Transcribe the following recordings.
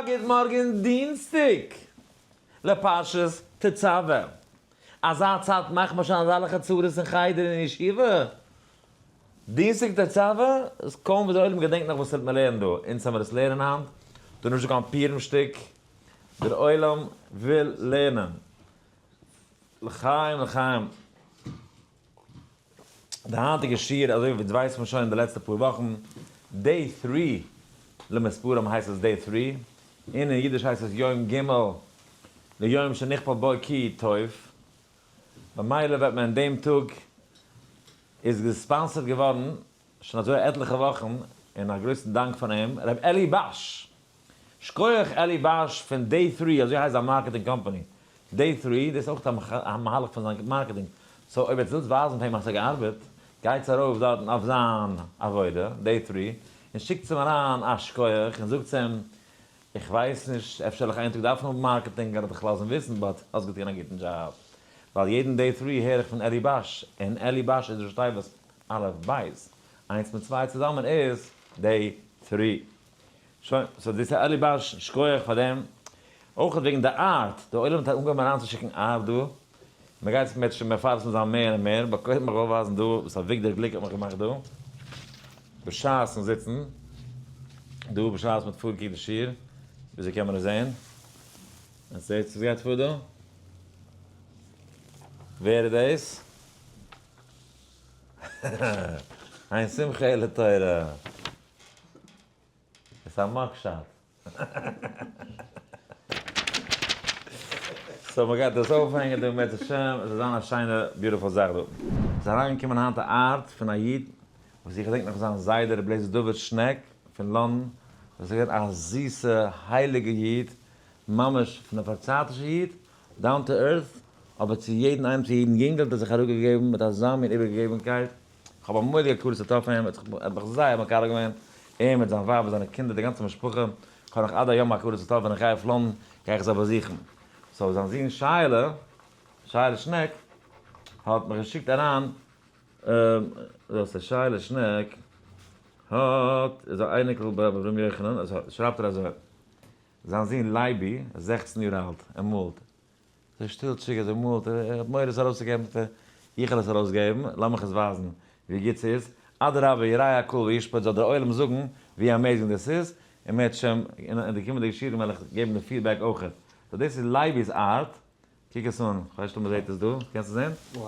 גוט מארגן דינסטאג לפרשת תצוה. אזא צייט מאכט מען שוין אזאלעכע צרות אין חדר און ישיבה? דינסטאג תצוה איז קוים וואס די עולם געדענקט נאך וואס מען לערנט דא, אונז האמיר עס לערנען היינט, דא נישט דא קיין פורים שטיק, דער עולם וויל לערנען. לחיים לחיים. די היינטיגע שיעור אזוי ווי אונז ווייסט מען שוין די לעצטע פאר וואכן, day three למספרם הייסט עס day three, און אין אידיש הייסט עס יום ג' ליום שנכפל בו כי טוב, במילא וועט מען אין דעם טאג איז גע sponsored געווארן שוין אזוי עטליכע וואכן, און א גרויסן דאנק פאר אים, ר' אלי באש! שקויעך אלי באש פון Day Three, אזוי הייסט זיין marketing company, Day Three, דאס איז אויך א מהלך פון זיין marketing, so אויב עטס ווילטס ווייזן פאר אים אז ס'האט געארבעט, גייטס ארויף דארטן אויף זיין עבודה, Day Three, און שיקטס אים אריין א שקויעך און זאגטס אים, איך ווייס נישט, אפשר וועל איך איין טאג דארפן האבן marketing, וועל איך דיך לאזן וויסן, but האסט געטון א גוטן דזשאב. ווייל יעדן Day Three הער איך פון אלי באש, און אלי באש איז ראשי תיבות אלף בית, איינס מיט צוויי צוזאמען איז Day Three. שוין, so דאס איז אלי באש, שקויעך פאר דעם. אויך וועגן די art, די עולם האט אנגעהויבן אריינצושיקן art דא, מען גייט עס מערטשעם מפרסם זיין מער און מער, but קודם איך וויל ווייזן דא וואס אביגדור גליק האט מיך געמאכט דא, בשעת'ן זיצן דא, בשעת מען האט פארגעקוקט די שיעור, וויאזוי קען מען עס זען? עטס זעטס וואס גייט פאר דא? ווער איז דאס? אין שמחה אלא תורה. עס איז א mugshot. so מען גייט דאס אויפהענגען דא אם ירצה השם, עס זאל זיין א שיינע beautiful זאך דא. עס איז אריינגעקומען היינט א art פון א איד וואס איך געדענק נאך זיין זיידע ר' אליעזר דוד שנעק פון לאנדאן, וואס איז געווען א זיסע הייליגע איד, ממש פון די פארצייטישע איד, down to earth, אבער צו יעדן איינעם צו יעדן יונגעל האט ער זיך אראפגעגעבן מיט אזא מין איבערגעגעבנקייט, כ'האב א מורא'דיגע הכרת הטוב פאר אים, ער האט מיך זייער מקרב געווען, ער מיט זיין ווייב און זיינע קינדער, די גאנצע משפחה, כ'האב נאך עד היום הכרת הטוב, ווען איך גיי אויף לאנדאן גיי איך זיי באזוכן. so זיין זון שייעלע, שייעלע שנעק, האט מיך געשיקט אריין, דאס איז שייעלע שנעק, האט, איז א אייניקל ביי רבי אברהם יוחנן, שרייבט ער אזוי, זיין זון לייבי, 16 יאר אלט, ער מאלט, אזוי שטילטשיג אזוי מאלט ער, ער האט מורא עס ארויסצוגעבן, זאגט ער, איך וועל עס ארויסגעבן, לאמיך עס ווייזן ווי גוט ס'איז, אדרבה יראה הקהל וישפוט זאל דער עולם זאגן ווי amazing דאס איז, און מערטשעם אין די קומענדיגע שיעורים וועל איך געבן די feedback אויכעט. so דאס איז לייבי'ס art, קוק עס אן, כ'ווייס נישט אויב מ'זעט עס דא, קענסט עס זען? Wow.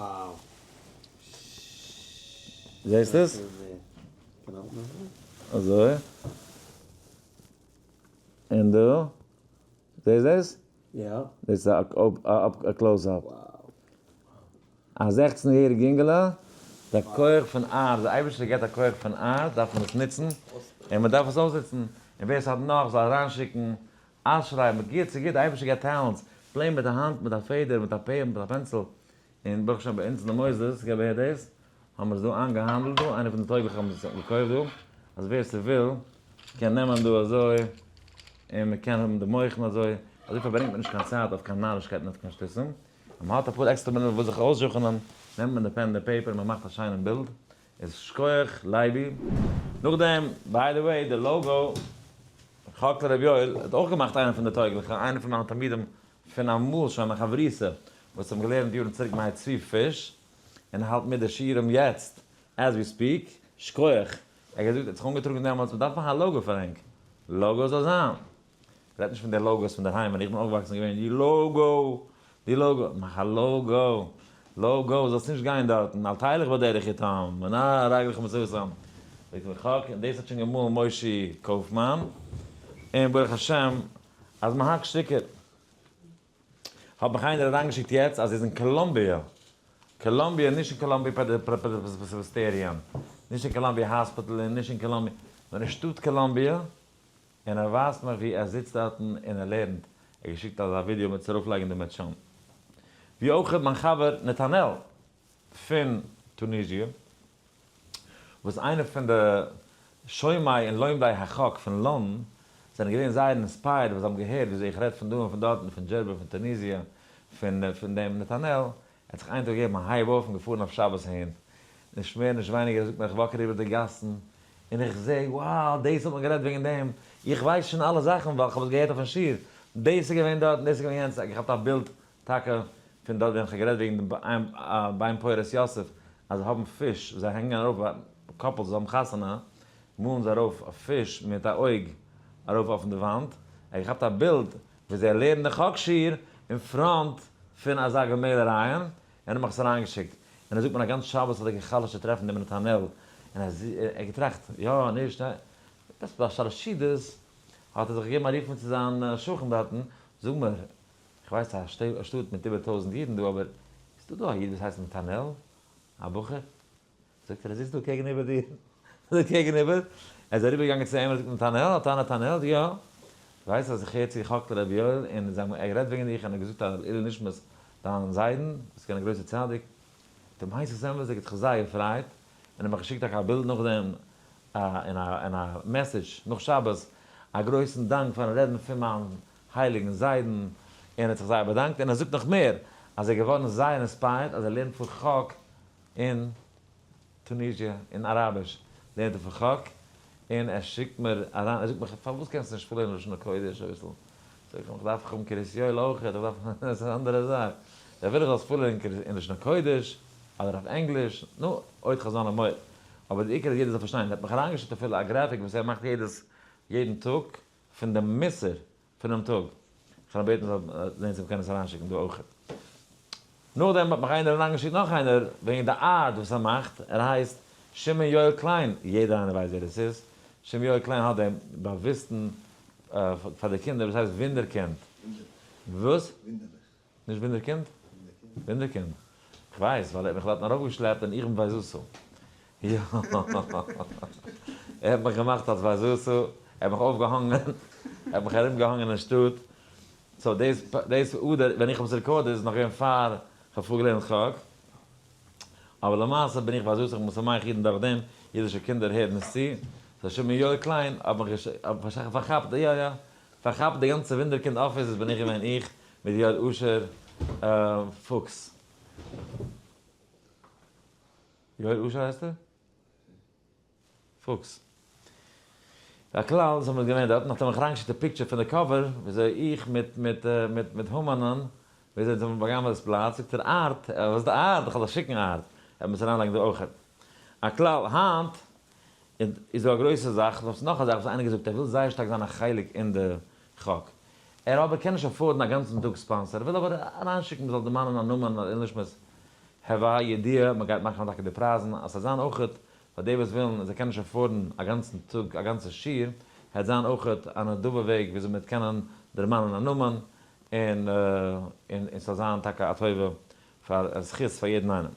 זעסט עס? אזוי. און דא? זעסט דאס? יא. דאס איז א close up. א 16 יעריג יונגעלע, די כח פון art, די אייבערשטער געבט א כח פון art, דארף מען עס נוצן, און מען דארף עס אויסנוצן, און ווער עס האט נאך זאל אריינשיקן, אשריי, גוט ס'גוט, די אייבערשטער געבט talents, plain מיט א האנט, מיט א פעדער, מיט א פען, מיט א פענסיל, און ברוך השם ביי אונז אין די מוסדות, געב אהער דאס, האבן מיר עס דא איינגעהאנדלט דא, איינער פון די טויגליכע האבן עס געקויפט דא, אז ווער ס'וויל קען נעמען דא אזוי, און מ'קען האבן די מוחין אזוי, אזוי פארברענגט מען נישט קיין צייט אויף קיין נארישקייטן אויף קיין שטותים, אז מ'האט אפאר עקסטערע מינוט מ'וויל זיך אויסזוכענען, נעמט מען די פען און די paper און מ'מאכט א שיינעם בילד, איז שכוח לייבי. נאכדעם, by the way, די logo, חק לר' יואל האט אויך געמאכט איינער פון די טויגליכע, איינער פון מיינע תלמידים פון אמאל שוין מיין חברותא, וואס האבן געלערנט יארן צוריק מאיר צבי פיש, און האלט מיט די שיעורים יעצט as we speak, שכוח, ער האט געזאגט ער האט זיך אנגעטראגן דעמאלטס מען דארף מאכן א logo פאר ענק, logo זאל זיין, רעדט נישט פון די logos פון דערהיים ווען איך בין אויפגעוואקסן איז געווען די logo, די logo, מאך א logo, logo, זאלסט נישט גיין דארטן, אל תלך בדרך איתם, ונע רגלך מצאתם, זאגט ר' חק, און דאס האט שוין געמאלן מושי קויפמאן, און ברוך השם אז מען האקט שטיקער. האט מיך איינער אריינגעשיקט יעצט אז ער איז אין קאלאמביע, קאלאמביע, נישט אין Columbia Presbyterian, נישט אין Columbia Hospital און נישט אין קאלאמביע, נאר אין שטאט קאלאמביע, און ער ווייזט מיך ווי ער זיצט דארטן און ער לערנט, ער האט געשיקט אזא ווידיאו מיט צו ארויפלייגן די מעטשאן. ווי אויך מיין חבר נתנאל פון טוניזיע, וואס איינער פון די שומעי און לומדי החק פון לונדון זענען געווען זייער inspired וואס זיי האבן געהערט וויאזוי איך רעד פון דא און פון דארט און פון דזשערבא און פון טוניזיע פון פון דעם נתנאל, ער האט זיך איין טאג געגעבן א הייב אויף און געפארן אויף שבת אהין, נישט מער נישט ווייניגער ער זאגט מיר איך walk אריבער די גאסן און איך זע wow דאס האט מען גערעדט וועגן דעם, איך ווייס שוין אלע זאכן ווייל כ'האב עס געהערט אויפן שיעור, דאס איז געווען דארט און דאס איז געווען יענץ, ער האט געכאפט א בילד טאקע פון דארט ווען כ'האב גערעדט וועגן דעם ביים פורת יוסף אז זיי האבן פיש, זיי הענגען ארויף couples וואס האבן חתונה מאלן זיי ארויף א פיש מיט א אויג ארויף אויפן די וואנט, ער האט געכאפט א בילד ווי זיי לערנען די חק שיעור אין front פון אזא געמעלערייען, און ער האט מיך עס אריינגעשיקט, און ער זאגט מיר א גאנץ שבת האט ער גע'חלש'ט צו טרעפן דעם נתנאל, און ער האט געטראכט יא נישט ניין, עפעס ביי שלש סעודות האט ער זיך געגעבן א רוף צו זיין שכן דארטן, זאג מיר, איך ווייס א שטאט מיט איבער 1000 אידן דא, אבער איז דא דא א איד וואס הייסט נתנאל? א בחור? זאגט ער, ער זיצט דא קעגן איבער דיר, דא קעגן איבער, ער איז אריבער געגאנגען צו אים און זאגט, נתנאל, אתה נתנאל? יא, ווייסט אז איך הער צו חק לרבי יואל, און זיי האבן גערעדט וועגן דיך, און ער האט געזאגט א לעילוי נשמת דיין זיידן, וואס איז געווען א גרויסער צדיק, דעם הייסט עס אמת, ער האט זיך זייער געפרייט, און ער האט מיך געשיקט טאקע א בילד נאכדעם, אין א message נאך שבת, א גרויסן דאנק פארן רעדן פון מיין הייליגן זיידן, און ער האט זיך זייער באדאנקט, און ער זאגט נאך מער, אז ער איז געווארן זייער inspired אז ער לערנט פאר חק אין טוניזיע, אין אראביש לערנט ער פאר חק, און ער שיקט מיר אריין, ער זאגט מיך פארוואס קענסטו נישט פארלערנען לשון הקודש אביסל? זאג איך אים, איך דארף האבן קרית יואל אויך, איך דארף, עס איז אן אנדערע זאך, ער וויל איך זאל עס פארלערנען אין לשון הקודש, אדער אויף ענגליש, נו, עוד חזון למועד. אבער די עיקר איז יעדער זאל פארשטיין, ער האט מיך אריינגעשיקט אפילו א graphic וואס ער מאכט יעדעס, יעדן טאג, פון די מוסר פונעם טאג. כ'וועל אים בעטן זאל זען צו מ'קען עס אריינשיקן דא אויכעט. נאכדעם האט מיך איינער אריינגעשיקט נאך איינער וועגן די art וואס ער מאכט, ער הייסט שמעון יואל קליין, יעדער איינער ווייסט ווער עס איז, שמעון יואל קליין האט דעם באוויסטן פאר די קינדער וואס הייסט וואונדערקינד. וואס? וואונדערליך. נישט וואונדערקינד? וואונדערקינד. כ'ווייס, ווייל ער האט מיך דארטן ארויפגעשלעפט און איך בין ויזתא. יא. ער האט מיך געמאכט אלס ויזתא, ער האט מיך אויפגעהאנגען, ער האט מיך ארומגעהאנגען אין שטאט. so דאס, דאס אדר, ווען איך האב עס recorded איז נאך געווען פאר כ'האב פארגעלערנט חק. אבער למעשה בין איך ויזתא, איך בין משמח אידן דורך דעם, אידישע קינדער הערן עס צו. so שמעון יואל קליין האט מיך פארכאפט, יא יא, פארכאפט די גאנצע וואונדערקינד אפיס, דאס בין איך געווען איך, מיט יואל אשר פוקס. יואל אשר הייסט ער? פוקס. הכלל, זענען מיר געווען דארט, נאכדעם האב איך אריינגעשיקט די picture פון די cover, וויאזוי איך מיט מיט מיט מיט המנ'ן, וויאזוי אונז האבן באגאנגען דאס פלאץ, זאגט ער art, וואס איז די art? איך וועל דיך שיקן art, ער מוז אריינלייגן דא אויכעט. הכלל, היינט איז דא א גרויסע זאך, נאך נאך א זאך וואס איינער געזאגט, ער וויל זייער שטארק זיין א חלק אין די חק. ער אבער קען נישט afford ן א גאנצן טאג sponsor, ער וויל אבער אריינשיקן מ'זאל דערמאנען א נאמען א נשמת הווה ידיעה, מ'גייט מאכן טאקע די פרייזן אז ס'זאל זיין אויכעט פאר די וואס ווילן זיי קענען נישט afford ן א גאנצן טאג א גאנצע שיעור, העט זיין אויכעט א נדבה וועג וויאזוי מ'וועט קענען דערמאנען א נאמען און און ס'זאל זיין טאקע א טובה פאר א זכות פאר יעדן איינעם.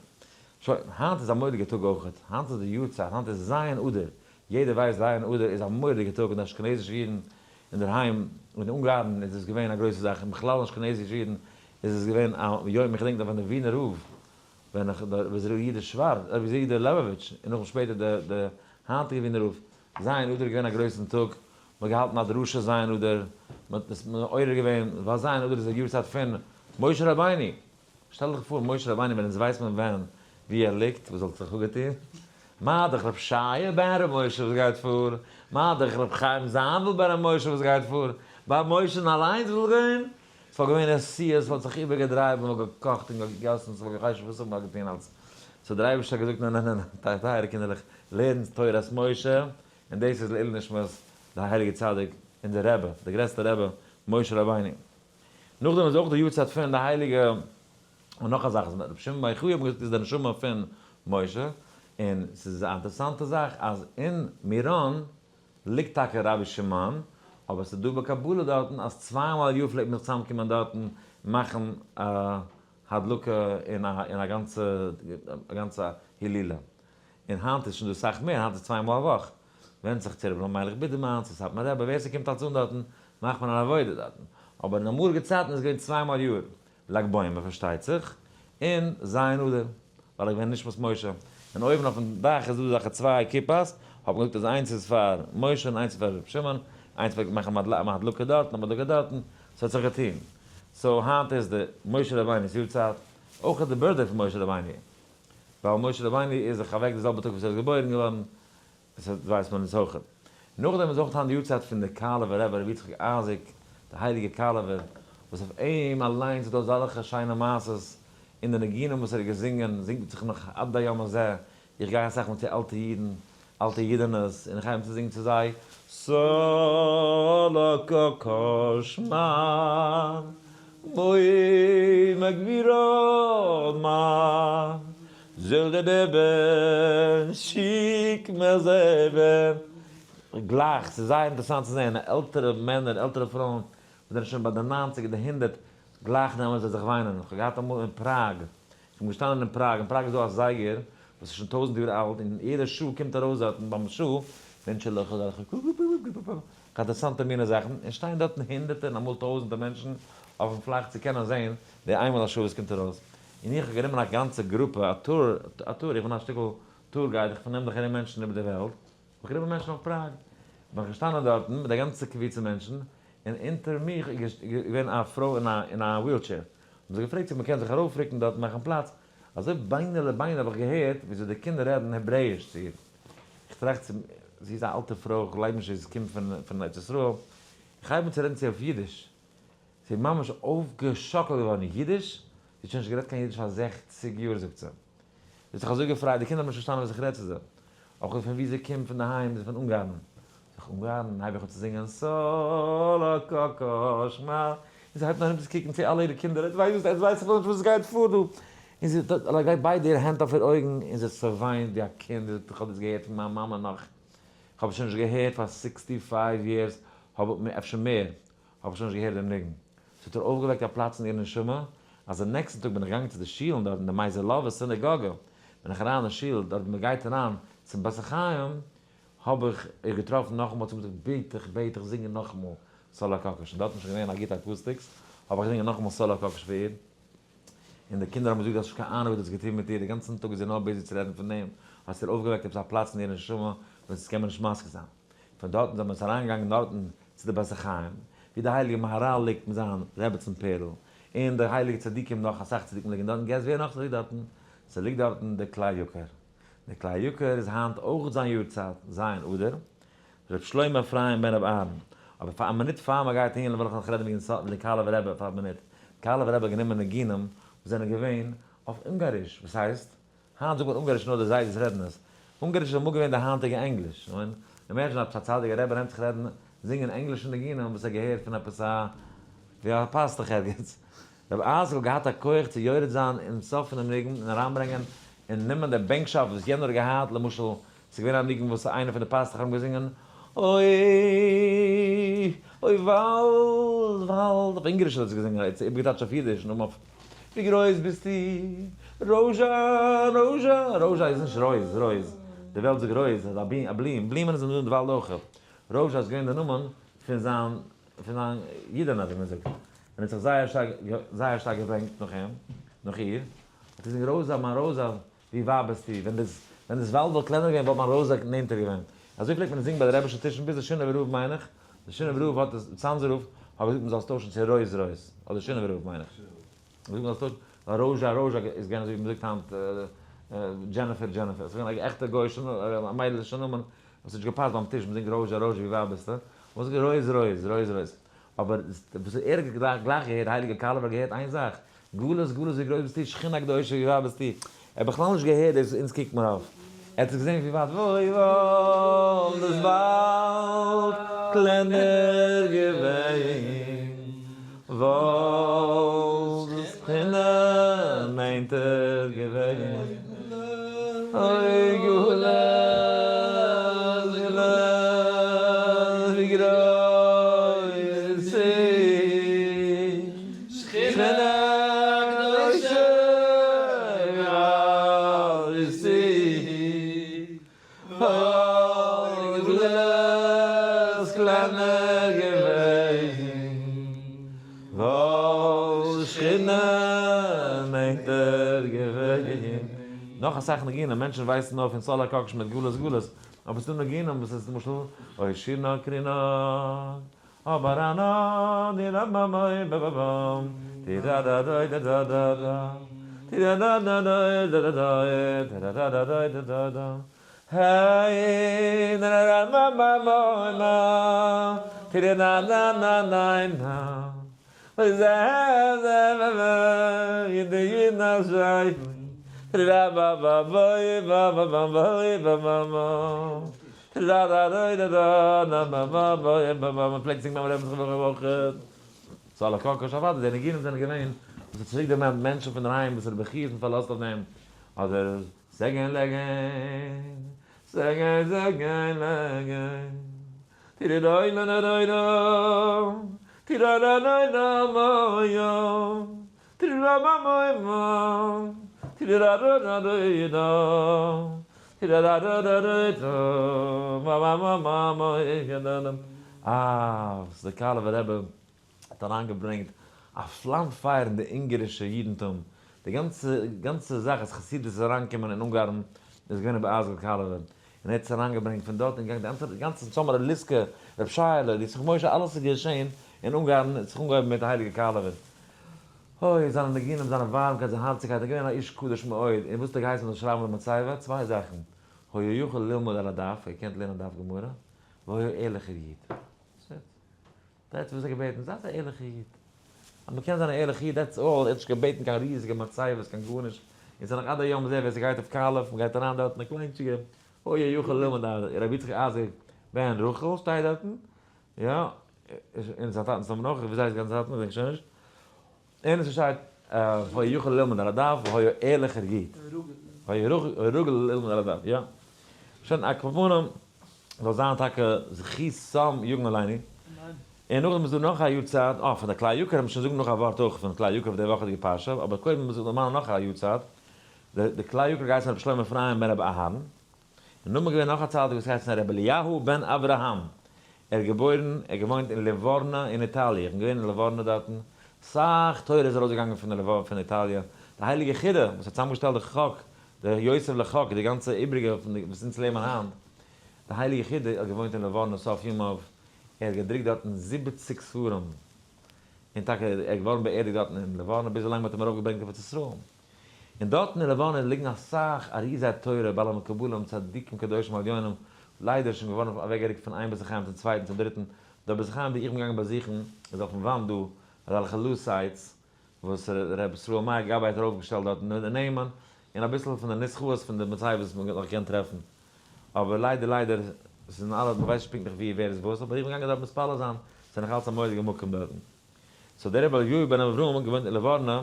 שוין, היינט איז א מורא'דיגע טאג אויכעט, היינט איז די יארצייט, היינט איז ז' אדר, יעדער ווייסט ז' אדר איז א מורא'דיגע טאג און די אשכנזישע אידן אינדערהיים אין אונגארן איז עס געווען א גרויסע זאך און בכלל אשכנזישע אידן איז עס געווען א יום, איך געדענק נאך ווען דער ווינער רב, ווען איך דער רבי זרעא יודא שווארץ, רבי זרעא יודא לעבאוויטש און נאכדעם שפעטער דער דער היינטיגער ווינער רב, ז' אדר איז געווען א גרויסן טאג, מען האט געהאלטן א דרשה ז' אדר, מען האט עס מעורר געווען, ווייל ז' אדר איז די יארצייט פון משה רבינו, שטעל דיך פאר משה רבינו ווען אונז ווייסט מען ווען ווי ער ליגט וואס וואלט זיך אפגעטון? מה דאך ר' שייע בן ר' משה וואס גייט פאר? מה דאך ר' חיים זאנוויל בן ר' משה וואס גייט פאר? ביי משה'ן אליינס וואס וואלט געווען? ס'וואלט געווען נסיעות, ס'וואלט זיך איבערגעדרייט, מ'וואלט געקאכט און געגעסן, ס'וואלט געכיישט וואס האט מען געטון אלס. so דער אייבערשטער האט געזאגט ניין ניין ניין טייערע קינדערלעך לערנטס תורת משה, און דאס איז לעילוי נשמת די הייליגע צדיק אונזער רבי, דער גרעסטער רבי משה רבינו. נאכדעם איז אויך די יארצייט פון די הייליגע, און נאך א זאך איז רבי שמעון בר יוחאי האט מען געזאגט איז די נשמה פון משה, און ס'איז א אינטערעסאנטע זאך אז אין מירון ליגט טאקע רבי שמעון, אבער ס'איז דא בקבלה דארטן אז צוויי מאל א יאר פלעגט מען זיך צוזאמקומען דארטן מאכן א הדלקה און א גאנצע א גאנצע הילולא, און היינט איז שוין דא סאך מער, היינט איז צוויי מאל א וואך, ווענדט זיך צו רבי אלימלך בידערמאן צו סאטמאר רבי, ווער ס'קומט אלץ אן דארטן מאכט מען אן עבודה דארטן, אבער אין אמאליגע צייטן איז געווען צוויי מאל יאר, לג בעומר פארשטייט זיך, און ז' אדר, ווייל איך געווען נשמת משה, און אויבן אויפן דאך איז דא אזעלכע צוויי כיפות, האט מען געזאגט אז איינס איז פאר משה און איינס איז פאר ר' שמעון, איינס פלעגט מאכן א הדלקה דארטן א הדלקה דארטן, ס'האט זיך געטון. so היינט איז די משה רבינו'ס יארצייט, אויך איז די birthday פון משה רבינו, ווייל משה רבינו איז זיך אוועק די זעלבע טאג וואס ער איז געבוירן געווארן, דאס ווייסט מען אונז אויך. נאכדעם איז אויך היינט די יארצייט פון די קאלעווער רבי רבי יצחק אייזיק, די הייליגע קאלעווער, וואס אויף אים אליינס איז דא אזאלעכע שיינע מעשות, און די ניגונים וואס ער האט געזינגען זינגט זיך נאך עד היום הזה, איך גיי אסאך מאל צו אלטע אידן, אלטע אידענעס, און איך הייב אן צו זינגען צו זיי, סלה קאקאש מאן, מוי מגבירו מאן, זאל דער בעבען שיק מיר זעבען. גלייך, ס'איז זייער אינטערעסאנט צו זען, עלטערע מענער, עלטערע פרויען, וואס זענען שוין ביי די ניינציג אדער הונדערט, גלייך נעמען זיי זיך וויינען. איך האב געהאט אמאל אין פראג, איך בין געשטאנען אין פראג, אין פראג איז דא א זייגער וואס איז שוין טויזנט יאר אלט, און יעדע שעה קומט ארויס דארטן ביים שעה, מענטשעלעך אזעלכע קוקוקוקוקוקוקוקוק, אינטערעסאנטע מינע זאכן, און שטייען דארטן הונדערטער און אמאל טויזנטער מענטשן אויפן פלאך צו קענען זען די איינמאל א שעה וואס קומט ארויס. און איך האב גענומען א גאנצע גרופע, א tour, א tour, איך בין א שטיקל tour guide, איך פארנעם זיך ארום מענטשן איבער די וועלט, האב איך גענומען מענטשן אויף פראג, בין איך געשטאנען דארטן מיט א גאנצע קבוצה מענטשן, און אונטער מיך איז געווען א פרוי אין א wheelchair, האבן זיי געפרעגט צו מען קען זיך ארויפרוקן דארט מאכן פלאץ, אזוי ביינער לביינער האב איך געהערט וויאזוי די קינדער רעדן העברעאיש צו איר, איך טראכט צו זי איז א אלטע פרוי, איך גלייב נישט אז זי קומט פון ארץ ישראל, איך הייב אן צו רעדן צו איר אויף אידיש, זי איז ממש אויפגעשאקלט געווארן, אידיש? זי האט שוין נישט גערעדט קיין אידיש פאר 60 יאר זאגט זי. זי האט זיך אזוי געפרייט, די קינדער האבן נישט פארשטאנען וואס איך רעד צו זיי. אויך פון וואו זי קומט פון די היים, זי איז פון אונגארן. זאג איך אונגארן? הייב איך אן צו זינגען סאלא קאקאש מא, און זי הייבט אן ארום צו קוקן צו אלע אירע קינדער, עטס ווייסט וואס, עטס ווייסט בכלל נישט וואס עס גייט פאר דא. און זי לייגט ביידע אירע הענט אויף איר אויגן און זי צעוויינט ווי א קינד, זי זאגט איך האב דאס געהערט פון מיין מאמע נאך, איך האב עס שוין נישט געהערט פאר 65 years, האב איך, אפשר מער, האב איך שוין נישט געהערט דעם ניגון. ס'האט איר אויפגעוועקט א פלאץ אין איר נשמה, אז די נעקסטן טאג בין איך געגאנגען צו די שול דארט אין די מייזעלאווע סינעגאגע, בין איך אריין אין שול דארט ווי מ'גייט אריין צום בית החיים, האב איך איר געטראפן נאכאמאל, צו מיר זאגט בעט איך בעט איך זינגען נאכאמאל סאלא קאקאש, און דארט איז שוין געווען א גוטע acoustics, האב איך געזינגען נאכאמאל סאלא קאקאש פאר איר, און די קינדער האבן געזאגט האסט נישט קיין אהנונג וואס דו האסט געטון מיט איר, די גאנצן טאג איז זי נאר busy צו רעדן פון דעם, האסט איר אויפגעוועקט עפעס א פלאץ אין איר נשמה וואס דאס קען מען נישט משיג זיין. פון דארטן זענען מיר אונז אריינגעגאנגען דארטן צו די בית החיים, ווי די הייליגע מהרל ליגט מיט זיין רעבעצן פערל, און די הייליגע צדיקים נאך אסאך צדיקים ליגן דארטן, guess ווער נאך ס'ליגט דארטן? ס'ליגט דארטן די כלי יקר. די כלי יקר איז היינט אויך זיין יארצייט, ז' אדר, ר' שלמה אפרים בן ר' אהרן. אבער פאר א מינוט פאר מ'גייט אהין וויל איך נאך רעדן וועגן די קאלעווער רבי פאר א מינוט. די קאלעווער רבי האט גענומען ניגונים וואס זענען געווען אויף אונגאריש, וואס הייסט? היינט זאגט מען אונגאריש נאר די זיידעס רעדן עס. אונגאריש איז אמאל געווען די היינטיגע ענגליש. I mean, imagine עפעס א צדיק א רבי נעמט זיך רעדן, זינגען ענגלישע ניגונים וואס ער געהערט פון עפעס א ווי א פאסטוך ערגעץ. רבי אייזיק האט געהאט א כח צו יורד זיין אין סוף פונעם ניגון און אריינברענגען און נעמען די בענקשאפט וואס יענער האט געהאט, למשל ס'איז געווען א ניגון וואס איינער פון די פאסטוכער האבן געזינגען, אוי אוי וואלד וואלד, אויף אונגאריש האט ער עס געזינגען, ער האט עס איבערגעטייטשט אויף אידיש, נאכדעם אויף ווי גרויס ביסטו, ראזשא ראזשא, ראזשא איז נישט רויז, רויז, די וועלט זאגט רויז, איז א בלום, בלומען זענען דא אין די וואלד אויך, ראזשא איז געווען די נאמען פון זיין פון זיין אידענע ווי מען זאגט, און האט זיך זייער שטארק זייער שטארק געבענקט נאך אים, נאך איר, האט ער געזאגט ראזא מיין ראזא, ווי ווייט ביסטו? ווען דאס ווען דאס וואלד וואלט קלענער געווען וואלט מיין ראזא נענטער געווען. אזוי פלעגט מען זינגען ביי די רעבישע טישן ביז די שינאווער רב מיין איך, די שינאווער רב האט עס, צאנזער רב האט געזאגט מען זאל עס טוישן צו רויז רויז, אדער שינאווער רב מיין איך. געזאגט מען זאל עס טוישן, ווייל ראזשא ראזשא איז געווען אזוי ווי מען זאגט היינט דזשעניפער דזשעניפער, עס איז געווען א עכטע גוי'אישע א מיידל'ישע נאמען וואס האט נישט געפאסט ביים טיש, מען זינגט ראזשא ראזשא ווי ווייט ביסטו? מען זאגט רויז רויז, רויז רויז. אבער וואס ער האט גלייך געהערט, די הייליגע קאלעווער האט געהערט איין זאך, גלות גלות ווי גרויס ביסטו, שכינה הקדושה ווי ווייט ביסטו, ער האט בכלל נישט געהערט דאס וואס אונז קוקט מיר אויף, ער האט עס געזען ווי ווייט וואוי וואלט דאס וואלט קלענער געווען, וואלט דאס שכינה נענטער געווען, אוי גלות גלות ווי גרויס איז. שכינה קדושה וואלט וואלט גלות קלענער געווען, וואלט שכינה נענטער געווען. נאך אסאך ניגונים, מענטשן ווייסן נאר פון סאלא קאקש מיט גלות גלות, אבער ס'דא ניגונים וואס איז למשל אוי שירנא קרינא מ'פלעגט זינגען ביים רעבען זכרונו לברכה. סאו אלע קאקאש אוודאי די ניגונים זענען געווען וואס האט צוריק דערמאנט מענטשן פון דערהיים וואס רבי חייא האט פארלאזט אויף דעם אדער זעגען לעגען זעגען זעגען לעגען טירירוילענערוירא טיראראראיראמאיא טיריראמאמאימא טיריראראראירא טיריראראראירא מאמאמאמאמאיאנאנא אה וואס דער קאלעווער רבי האט אריינגעברענגט א פלאם פייער אין די אונגערישע אידנטום, די גאנצע גאנצע זאך אז חסידות איז אריינגעקומען אין אונגארן איז געווען רבי אייזיק קאלעווער, און ער האט עס אריינגעברענגט פון דארט און געגאנגען די גאנצע סאמארע ליסקא, רבי שייעלע, די ישמח משה אלעס איז געשען אין אונגארן האט זיך אנגעהויבן מיט די הייליגע קאלעווער. אוי, זיינע ניגונים, זיינע ווארעמקייט, זיין הארציגקייט, ער איז געווען א איש קדוש מאוד, און וואס האט ער געהייסן מ'זאל שרייבן אויף די מצבה? צוויי זאכן, היה יכול ללמוד על הדף, ער געקענט לערנען דף גמרא, והיה ערליכער איד. That's it. That's וואס ער האט געבעטן, זייט א ערליכע איד. אז מ'קען זיין א ערליכע איד, that's all, ער האט נישט געבעטן קיין ריזיגע מצבות, קיין גארנישט. און ס'איז נאך עד היום הזה, ווער ס'גייט אויף קאלוב, מ'גייט אריין דארטן, א קליינטשיגע, היה יכול ללמוד על, רבי יצחק אייזיק בן רחל שטייט דארטן, יא, און זיין טאטנ'ס נאמען אויך, וויאזוי הייסט זיין טאטן געדענק שוין נישט. און עס שטייט היה יכול ללמוד על הדף והיה ערליכער איד. היה רגיל ללמוד על הדף, יא. שוין על כל פנים, זאל זיין טאקע זכותם יגן עלינו. און נאכדעם איז דא נאך א יארצייט, אה, פון די כלי יקר, לאמיר שוין זאגן נאך א ווארט אויך פון כלי יקר אויף די וואכעדיגע פרשה, אבער קודם מוז איך דערמאנען נאך א יארצייט, די כלי יקר געהייסן רבי שלמה אפרים בן רבי אהרן, און נאכדעם איז געווען נאך א צדיק וואס הייסט רבי אליהו בן אברהם, ער איז געבוירן, ער האט געוואוינט אין ליווארנא אין איטאליע, איך בין געווען אין ליווארנא דארטן, סאך תורה איז ארויסגעגאנגען פון פון איטאליע, די הייליגע חידא וואס האט צוזאמגעשטעלט די חק, די יוסף לחק, די גאנצע איבריגע פון די וואס אונז לערנען היינט, די הייליגע חידא האט געוואוינט אין ליווארנא סוף ימיו, ער האט געדרוקט דארטן 70 ספרים, און טאקע ער איז געווארן באערדיגט דארטן אין ליווארנא ביז ווילאנג מען האט אים ארויפגעברענגט אויף ארץ ישראל. און דארטן אין לבנון ליגן אסאך אריזי תורה, בעלי מקובלים, צדיקים קדושים עליונים, ליידער שוין געווארן אוועקגערוקט פון איין בית החיים צום צווייטן צום דריטן, דער בית החיים וואו איך בין געגאנגען באזוכן איז אויפן וואנט דא אזעלכע lucite וואס ר' ישראל מאיר גבאי האט ארויפגעשטעלט דארטן די נעמען און אביסל פון די נוסחאות פון די מצבות וואס מען האט נאך געקענט טרעפן, אבער ליידער ליידער ס'זענען אלע מען ווייסט נישט פונקטליך וואו ווער איז וואס, אבער איך בין געגאנגען דארט מתפלל זיין, ס'איז נאך אלץ א מורא'דיגע מקום דארטן. so דער רבי אליהו בן אברהם האט געוואוינט אין ליווארנא,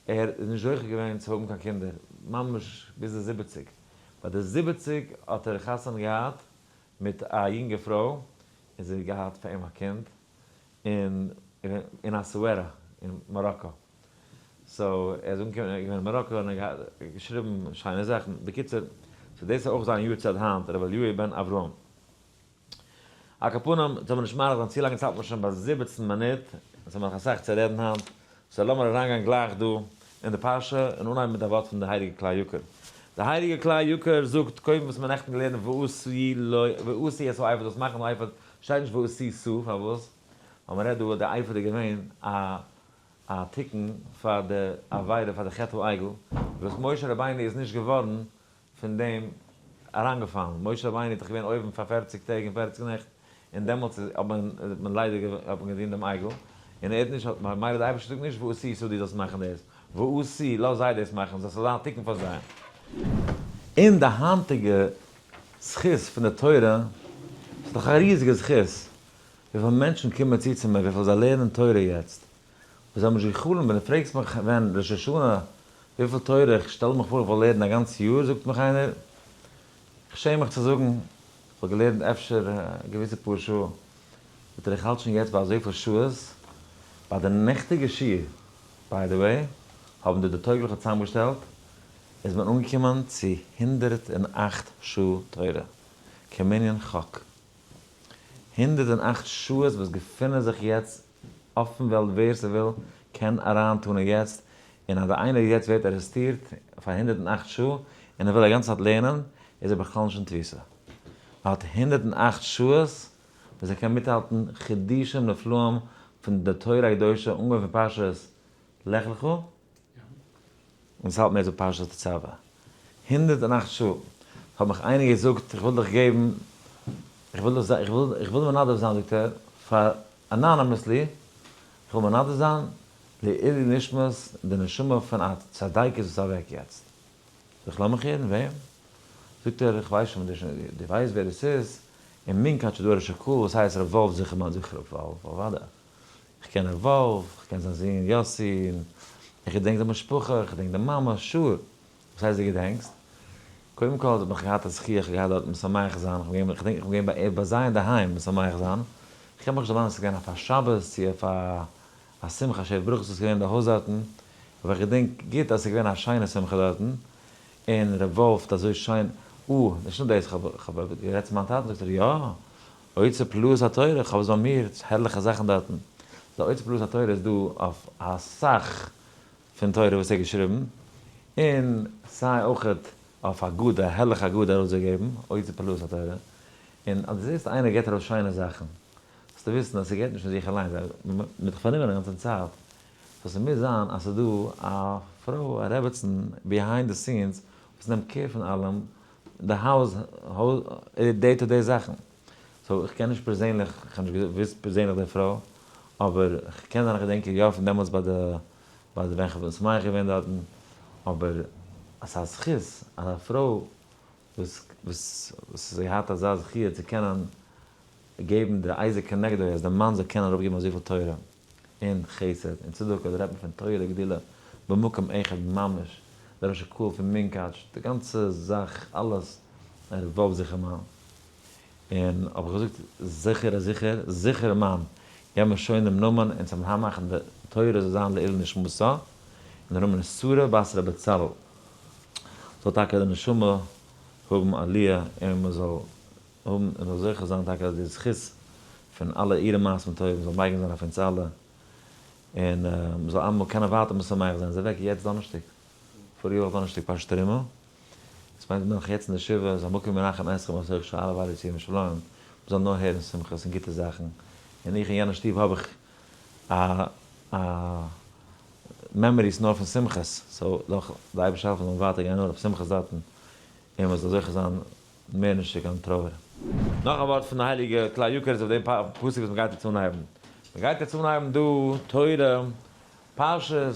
ער איז נישט זוכה געווען צו האבן קיין קינדער, ממש ביז די 70. ביי די 70 האט ער חתונה געהאט מיט א יונגע פרוי, און זי האט געהאט פאר אים א קינד, אין אין אסוארה אין מאראקא. so ער איז אנגעקומען, ער איז געווען אין מאראקא און ער האט געשריבן שיינע זאכן. בקיצור, so דאס איז אויך זיין יארצייט היינט, ר' אליהו בן אברהם. על כל פנים, זאל מען נישט מאריך זיין צו לאנג, יעצט האלט מען שוין ביי 17 מינוט, אונז האבן נאך אסאך צו רעדן היינט, so לאמיר אריינגיין גלייך דא אין די פרשה און אנהייבן מיט א ווארט פון די הייליגע כלי יקר. די הייליגע כלי יקר זאגט, קודם וואס מיר נעכטן געלערנט ועשו את האפוד, זאלסט מאכן די אפוד, שטייט נישט ועשית, פארוואס? ווייל מען רעדט דא אז די אפוד איז געווען א א תיקון פאר די עבירה פאר די חטא העגל, וואס משה רבינו איז נישט געווארן פון דעם אריינגעפאלן, משה רבינו איז דאך געווען אויבן פאר 40 טעג און 40 נעכט, און דעמאלטס איז האט מען האט מען ליידער האט מען געדינט דעם עגל, און ער האט נישט האט ממילא די אייבערשטער זאגט נישט ועשית דו זאלסט מאכן דאס, ועשו לאז זיי דאס מאכן, זאל ס'זאל זיין א תיקון פאר זיי. אין די היינטיגע זכות פון די תורה, ס'איז דאך א ריזיגע זכות, וויפיל מענטשן קומען צו צו מיר, וויפיל זיי לערנען תורה יעצט, וואס זיי האבן נישט גע'חלומ'ט, ווען דו פרעגסט מיך ווען ראש השנה וויפיל תורה איך שטעל מיך פאר איך וועל לערנען א גאנץ יאר, זאגט מיך איינער, איך שעם מיך צו זאגן, איך האב געלערנט אפשר א געוויסע פאר שעה, זאגט ער איך האלט שוין יעצט ביי אזויפיל שעות, ביי די נעכטיגע שיעור, by the way, האבן די די טויגליכע צוזאמגעשטעלט, איז מען אנגעקומען צו 108 שעה תורה, כמנין חק. 108 שעות וואס געפינען זיך יעצט אויפן וועלט ווער ס'וויל קען אריינטאנען יעצט, און אז איינער יעצט ווערט ארעסטירט פאר 108 שעה און ער וויל א גאנצע צייט לערנען איז ער בכלל נישט אין תפיסה. ער האט 108 שעות וואס ער קען מיטהאלטן חידושים נפלאים פון די תורה הקדושה אנגעהויבן פון פרשת לך לך און עס האלט מער צו פרשת תצוה. 108 שעה. האט מיך איינער געזאגט איך וויל דיך געבן, איך וויל דיך, איך וויל, איך וויל מנדב זיין זאגט ער, פאר anonymously, איך וויל מנדב זיין לעילוי נשמת די נשמה פון א צדיקת וואס איז אוועק יעצט. זאג איך לאמיך הערן וועם? זאגט ער איך ווייס שוין דו ווייסט ווער עס איז, אין מונקאטש איז דא א ראש הקהל וואס הייסט ר' וואלף זיכערמאן, זאג איך ר' וואלף? אוודאי, איך קען ר' וואלף, איך קען זיין זון יאסי, איך געדענק די משפחה, איך געדענק די מאמע, sure, וואס הייסט דו געדענקסט? קודם כל האב איך געהאט א זכי' איך האב געהאט דארט משמח זיין, איך בין געווען, איך געדענק איך בין געווען ביי זיי אינדערהיים משמח זיין, איך קען מיך נישט דערמאנען עס איז געווען אויף א שבת צו אויף א א שמחה שבע ברכות וואס איז געווען אין די הויז דארטן, אבער איך געדענק גוט אז עס איז געווען א שיינע שמחה דארטן, און ר' וואלף האט אזוי שיין, אה, נישט נאר דאס, איך האב גערעדט צו מיין טאטן, זאגט ער, יא, אוצר פלאות התורה, איך האב עס ביי מיר, הערליכע זאכן דארטן. די אוצר פלאות התורה איז דא אויף אסאך פון תורה וואס ער האט געשריבן, און סיי אויכעט אויף הגדה, א הערליכע הגדה ארויסגעגעבן, אוצר פלאות התורה, און אז דו זעסט איינער געבט ארויס שיינע זאכן, זאלסטו וויסן אז ס'גייט נישט פון זיך אליינס, מ'איז דאך פארנומען א גאנצע צייט, so ס'מוז זיין אז ס'איז דא א פרוי, א רעבעצן, behind the scenes, וואס נעמט care פון אלעם, די הויז, day to day זאכן. so איך קען נישט פערזענליך, איך האב נישט געוואוסט פערזענליך די פרוי, אבער כ'קען זיין איך געדענק איר יא פון דעמאלטס ביי די, ביי די ווען כ'בין שמח געווען דארטן, אבער ס'איז א זכות אז א פרוי וואס וואס וואס האט געהאט אזא זכי' צו קענען געבן די עזר כנגדו אז די מאן זאל קענען אראפגעבן אזויפיל תורה און חסד און צדקה, דא רעדט מען פון תורה גדולה במקום אחד ממש, דער ראש הקהל פון מונקאטש, די גאנצע זאך אלעס ער וואלף זיכערמאן, און האב איך געזאגט זיכער זיכער זיכערמאן געב מיר שוין דעם נאמען און צום מאכן די תורה זאל זיין לעילוי נשמתה, און דער נאמען איז שרה בת ר' בצלאל, זאל טאקע די נשמה האבן עליה און מען זאל האבן און זאל זוכה זיין טאקע אז די זכות פון אלע אירע מעשים טובים זאל מגין זיין אויף אונז אלע, און מען זאל אלעמאל קענען ווייטער משמח זיין, איז אוועק יעצט דאנערשטאג, פאריגע וואך דאנערשטאג פרשת תרומה, עס מיינט מען נאך יעצט אין די שבעה, איז המקום ינחם אתכם בתוך שאר אבלי ציון ושלום, מען זאל נאר הערן שמחות און גוטע זאכן, און איך אין יענע שטוב האב איך א א memories נאר פון שמחות, so לאך די אייבערשטער העלפן זאל מען ווייטער גיין נאר אויף שמחות דארטן, און מען זאל זוכה זיין מער נישט צו קיין טרויער. נאך א ווארט פון די הייליגע כלי יקר איז אויף דעם פסוק וואס מען גייט יעצט אנהייבן. מען גייט יעצט אנהייבן דא תורה פרשת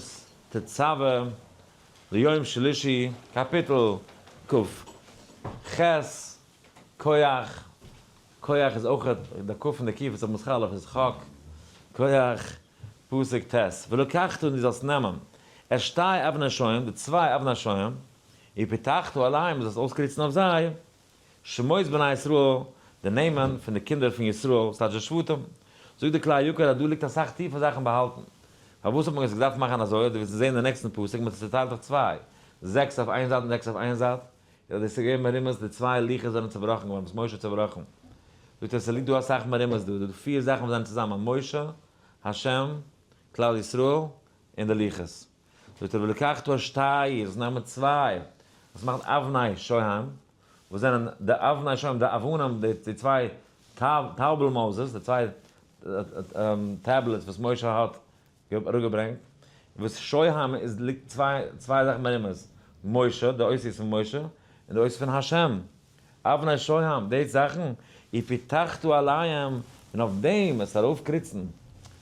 תצוה ליום שלישי קאפיטל כ ח כח, כח איז אויך די ק און די ק וואס איז מתחלף איז חק, כח, פסוק ט', ולקחת און דו זאלסט נעמען, את שתי אבני שוהם, די צוויי אבני שוהם, ופתחת עליהם, דו זאלסט אויסקריצן אויף זיי, שמות בני ישראל, די נעמען פון די קינדער פון ישראל, ס'טייטש די שבטים. זאגט די כלי יקר אז דא ליגט אסאך טיפע זאכן באהאלטן. פארוואס האט מען עס געדארפט מאכן אזוי, אז דו וועסט זען אין נעקסטן פסוק, מען האט עס צוטיילט אויף צוויי, זעקס אויף איין זייט און זעקס אויף איין זייט, איז אז דאס איז געווען מרומז, די צוויי לוחות זענען צובראכן געווארן וואס משה האט צובראכן. זאגט ער, ס'ליגט דא אסאך מרומז דא, דא פיר זאכן וואס זענען צוזאמען, משה, השם, כלל ישראל, און די לוחות. זאגט ער ולקחת שתי, זאלסט נעמען צוויי, דאס מאכט אבני שוהם, וואס זענען די אבני שוהם, די אבנים, די צוויי טאובל Moses, די צוויי tablets וואס משה האט אראפגעברענגט, וואס שוהם איז ליגט צוויי זאכן מרומז, משה, די אותיות פון משה, און די אותיות פון השם, אבני שוהם, די זאכן, ופתחת עליהם, און אויף דעם עס ארויפקריצן,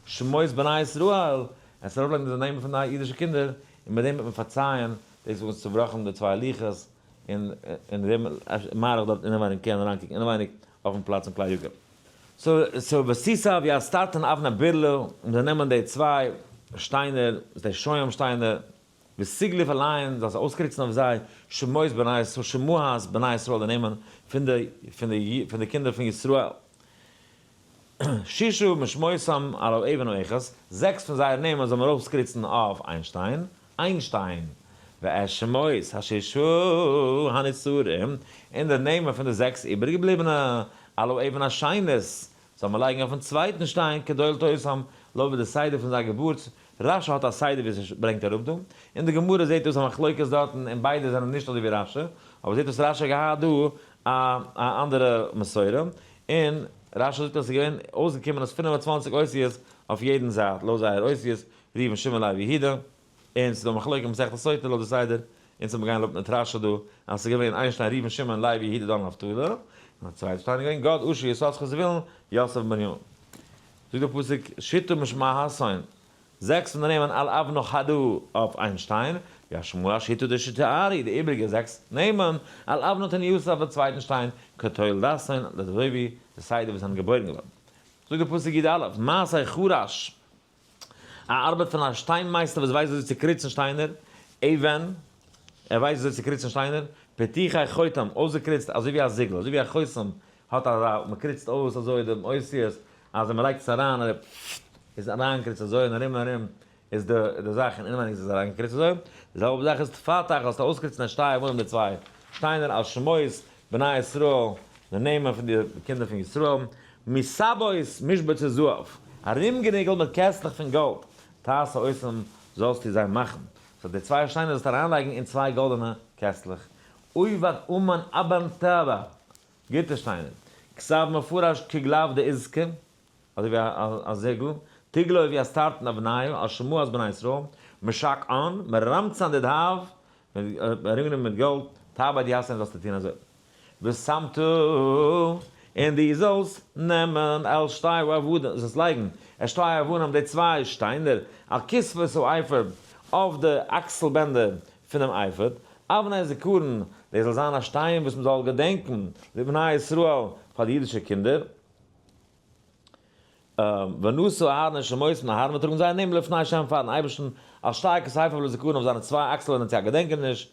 שמות בני ישראל, עס ארויפלייגן די נעמען פון די אידישע קינדער, און מיט דעם וועט מען פארצייען דאס וואס צובראכן די צוויי לוחות, און און דעם מאריך דארט אינעווייניג קען אריינקוקן אינעווייניג אויפן פלאץ אין כלי יקר. so ועשית והסתרתן אבני ברלה, און זיי נעמען די צוויי שטיינער, די שוהם שטיינער, ותגלוף עליהן, זאלסט אויסקריצן אויף זיי, שמות בני ישראל, שמות בני ישראל, די נעמען פון די, פון די, פון די קינדער פון ישראל. ששה משמותם על האבן האחת, זעקס פון זייער נעמען זאל מען ארויפסקריצן אויף איין שטיין, איין שטיין. ואת שמות הששה הנותרים, און די נעמען פון די זעקס איבערגעבליבענע, על האבן השנית, זאל מען לייגן אויפן צווייטן שטיין כדולתותם, לויט ווי די סדר פון זייער געבורט, רשי האט א סדר ווי עס ברענגט אראפ דא, אין די גמרא זעט אויס א מחלוקת דארטן און ביידע זענען נישט אזוי ווי רשי, אבער זעט אויס רשי האט געהאט דא א א אנדערע מסורה, און רשי זאגט אז עס איז געווען אויסגעקומען אז 25 אותיות אויף יעדן זייט, לויט זייער אותיות, ראובן שמעון לוי יהודה, און ס'איז דא מחלוקת מסכת סוטה לויט די סדר. אונז האבן געגאנגען לויט מיט רשי דא, אז ס'איז געווען איין שטיין ראובן שמעון לוי יהודה דן נפתלי, און א צווייטע שטיין איז געווען גד אשר יששכר זבולון יוסף בן בנימין. זאגט דער פסוק שיתא משמהתהון, זעקס פון די נעמען על אבנו חדא אויף איין שטיין, וישמעו שיתא דשתארי די איבריגע זעקס נעמען על אבנו תניותא אויף די צווייטן שטיין, כתולדתהון אזוי ווי די סדר וואס זענען געבוירן געווארן. זאגט דער פסוק י א, מעשה חרש, א ארבעט פון א שטיינמייסטער וואס ווייסט וויאזוי צו קריצן שטיינער, אבן, ער ווייסט וויאזוי צו קריצן שטיינער, פתיחי חותם, אויסגעקריצט אזוי ווי א זיגל, אזוי ווי א חותם האט אזא, מען קריצט אויס אזוי די אותיות, אז ווען מען לייגט עס אריין איז אריינגעקריצט אזוי און ארום און ארום איז די די זאך און אינעווייניג איז עס אריינגעקריצט אזוי, די זעלבע זאך איז תפתח זאלסטו אויסקריצן את שתי אבנים די צוויי שטיינער על שמות בני ישראל די נעמען פון די קינדער פון ישראל, מסבות משבצות זהב, ארומגערינגלט מיט קעסטלעך פון גאלד, תעשה אותם זאלסטו זיי מאכן, so די צוויי שטיינער זאלסטו אריינלייגן אין צוויי גאלדענע קעסטלעך, עובד אמן אבן טובה, גוטע שטיינער, כתב מפורש כגלב דעזקה, אזוי ווי א זעגל, תגלוי ווי א סטארטן אבניו, על שמות בני ישראל, משק אן, מרמצן דדהב, ארומגענומען מיט גאלד, תעבד יעשה זאלסטו טון אזוי. ושמת, און דו זאלסט נעמען על שתי האבנים, זאלסט לייגן, על שתי האבנים די צוויי שטיינער, על כתפות האפוד, אויף די אקסל בענדער פונעם אפוד, אבני זכרון, דאס זאל זיין א שטיין וואס מען זאל געדענקען, לבני ישראל, פאר די אידישע קינדער. ונשא אהרן את שמותם, אהרן וועט טראגן זייער נעמען לפני השם פארן אייבערשטן, על שתי כתפיו לזכרון אויף זיינע צוויי אקסלען צו א געדענקעניש,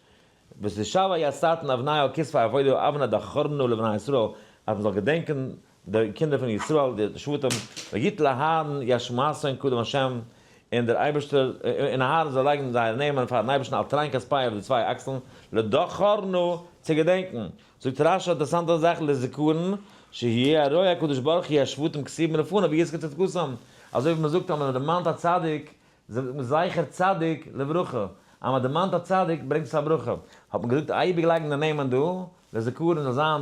ותשבע יסתן אבני על כתפי האפוד אבני דכרנו לבני ישראל, אז מען זאל געדענקען די קינדער פון ישראל, די שבטים, ויטל אהרן ישמעתון קדם השם, און דער אייבערשטער, און אהרן זאל לייגן זייערע נעמען פארן אייבערשטן על תרין כתפי אויף די צוויי אקסלן, לדכרנו, צו געדענקען. זאגט רש י א אינטערעסאנטע זאך לזכרון שיהיה הרואה הקדוש ברוך הוא השבטים כתובים לפניו ויזכור צדקתם, אזוי ווי מען זאגט אז מען דערמאנט א צדיק זאגט מען זכר צדיק לברכה, אז מען דערמאנט א צדיק ברענגט עס א ברכה, האט מען געזאגט אייביג לייגן די נעמען דא לזכרון זאל זיין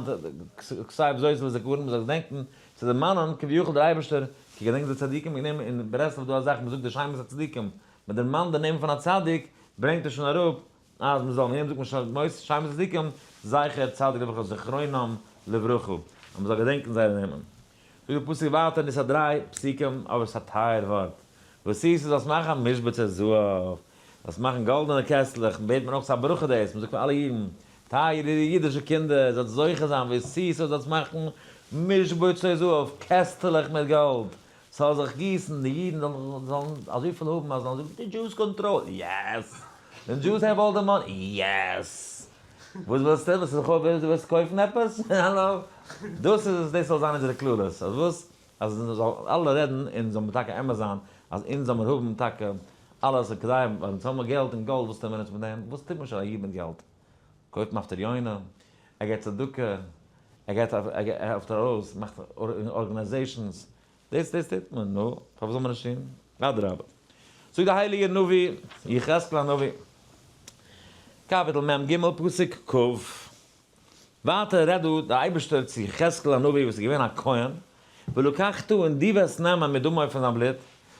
כתב זאת לזכרון מען זאל געדענקן צו דערמאנען כביכול דער אייבערשטער כי געדענקט די צדיקים וועגן דעם אין ברסלב איז דא א זאך מען זאגט די שמות הצדיקים מען דערמאנט די נעמען פון א צדיק ברענגט ער שוין אראפ אז מען זאל וועם זאגט מען שמות שמות צדיקים זכר צדיק לברכה זכרונם לברכה אז מען זאל געדענקען זייערע נעמען. זאגט דער פסוק ווייטער און עס האט דריי פסוקים אבער עס איז א טייער ווארט ועשית זאלסט מאכן משבצות זהב זאלסט מאכן גאלדענע קעסטלעך בעט מען אויך ס'איז א ברכה דאס מען זאגט פאר אלע אידן טייערע אידישע קינדער זאלסט זוכה זיין ועשית זאלסט מאכן משבצות זהב קעסטלעך מיט גאלד ס'זאל זיך גיסן, די אידן זאלן אזויפיל האבן אז זאלן זאגן, די Jews control, yes! די Jews have all the money, yes! וואס ווילסטו? וואס ווילסט קויפן עפעס? האלא? דאס איז עס, דאס זאל זיין אונזערע קללות, אז וואס? אז זאלן אלע רעדן און זאל מען טאקע אמת זיין אז אונז זאל מיר האבן טאקע אלעס און כדי ווייל אונז האבן מיר געלט און גאלד וואס טוען מיר אונז מיט דעם? וואס טוט מען שוין א איד מיט געלט? קויפט מפטיר יונה, ער געבט צדקה, ער גייט ער העלפט ארויס, מאכט organizations, דאס דאס טוט מען, נו, פארוואס זאל מען נישט טון? אדרבה. זאגט דער הייליגער נביא, יחזקאל הנביא, קאפיטל מ ג פסוק כ, ווייטער רעדט דא דער אייבערשטער צו יחזקאל הנביא וואס איז געווען א כהן, ולקחת און דו וועסט נעמען מדמו פון זיין בלוט,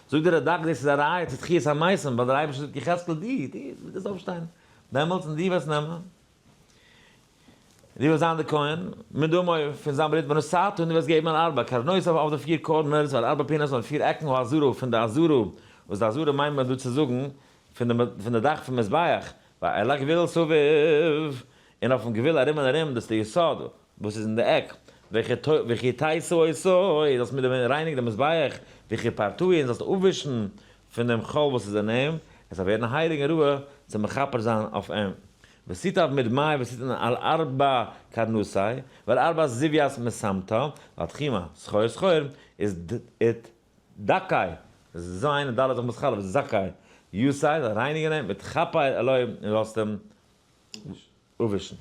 זאגט דער רדק דאס איז א ראיה צו תחיית המתים, ווייל דער אייבערשטער זאגט יחזקאל דו, דו וועסט אויפשטיין דעמאלטס און דו וועסט נעמען. דו וועסט זיין דער כהן, מדמו פון זיין בלוט ונתתה, און דו וועסט געבן על ארבע קרנותיו אויף די פיר corners, ועל ארבע פינות און פיר עקן העזרה פון די עזרה, וואס די עזרה מיינט מען דא צו זאגן, פון די דאך פון מזבח, ועל הגבול סביב, און אויפן גבול ארום און ארום, דאס איז די יסוד וואס איז אין די עק, וכיתתה אותו, זאלסט מיט דעם רייניגן דעם מזבח, וכפרתהו, און זאלסט אפווישן פון דעם חול וואס איז אין אים, עס זאל ווערן הייליג און ראוי צו מכפר זיין אויף אים. ותיטב מדמי ותתן על ארבע קרנותי ועל ארבע זוית מסמתה ועל תחומא סחור סחור איז את דכאי ז' און ד' זיך מתחלף זכאי יוסי זאל רייניגען אים ותכפר עליו און זאלסט אים אפווישן.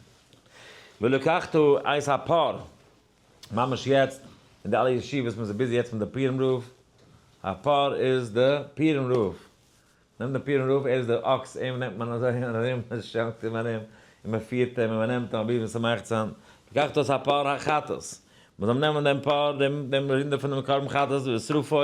ולקחת את הפר ממש יעצט אין די אלע ישיבות מען איז busy יעצט מיט די פורים רב, הפר איז די פורים רב, נעמט דעם פורים רב, ער איז דער אקס, אים נעמט מען אזוי און ארום, מען שעלט אים ארום, און מען פירט אים, און מען נעמט אים אבי משמח צו זיין, לקחת את הפר החטאת. מען זאל נעמען דעם פר, דעם רינדער פון דעם קרבן חטאת ושרפו,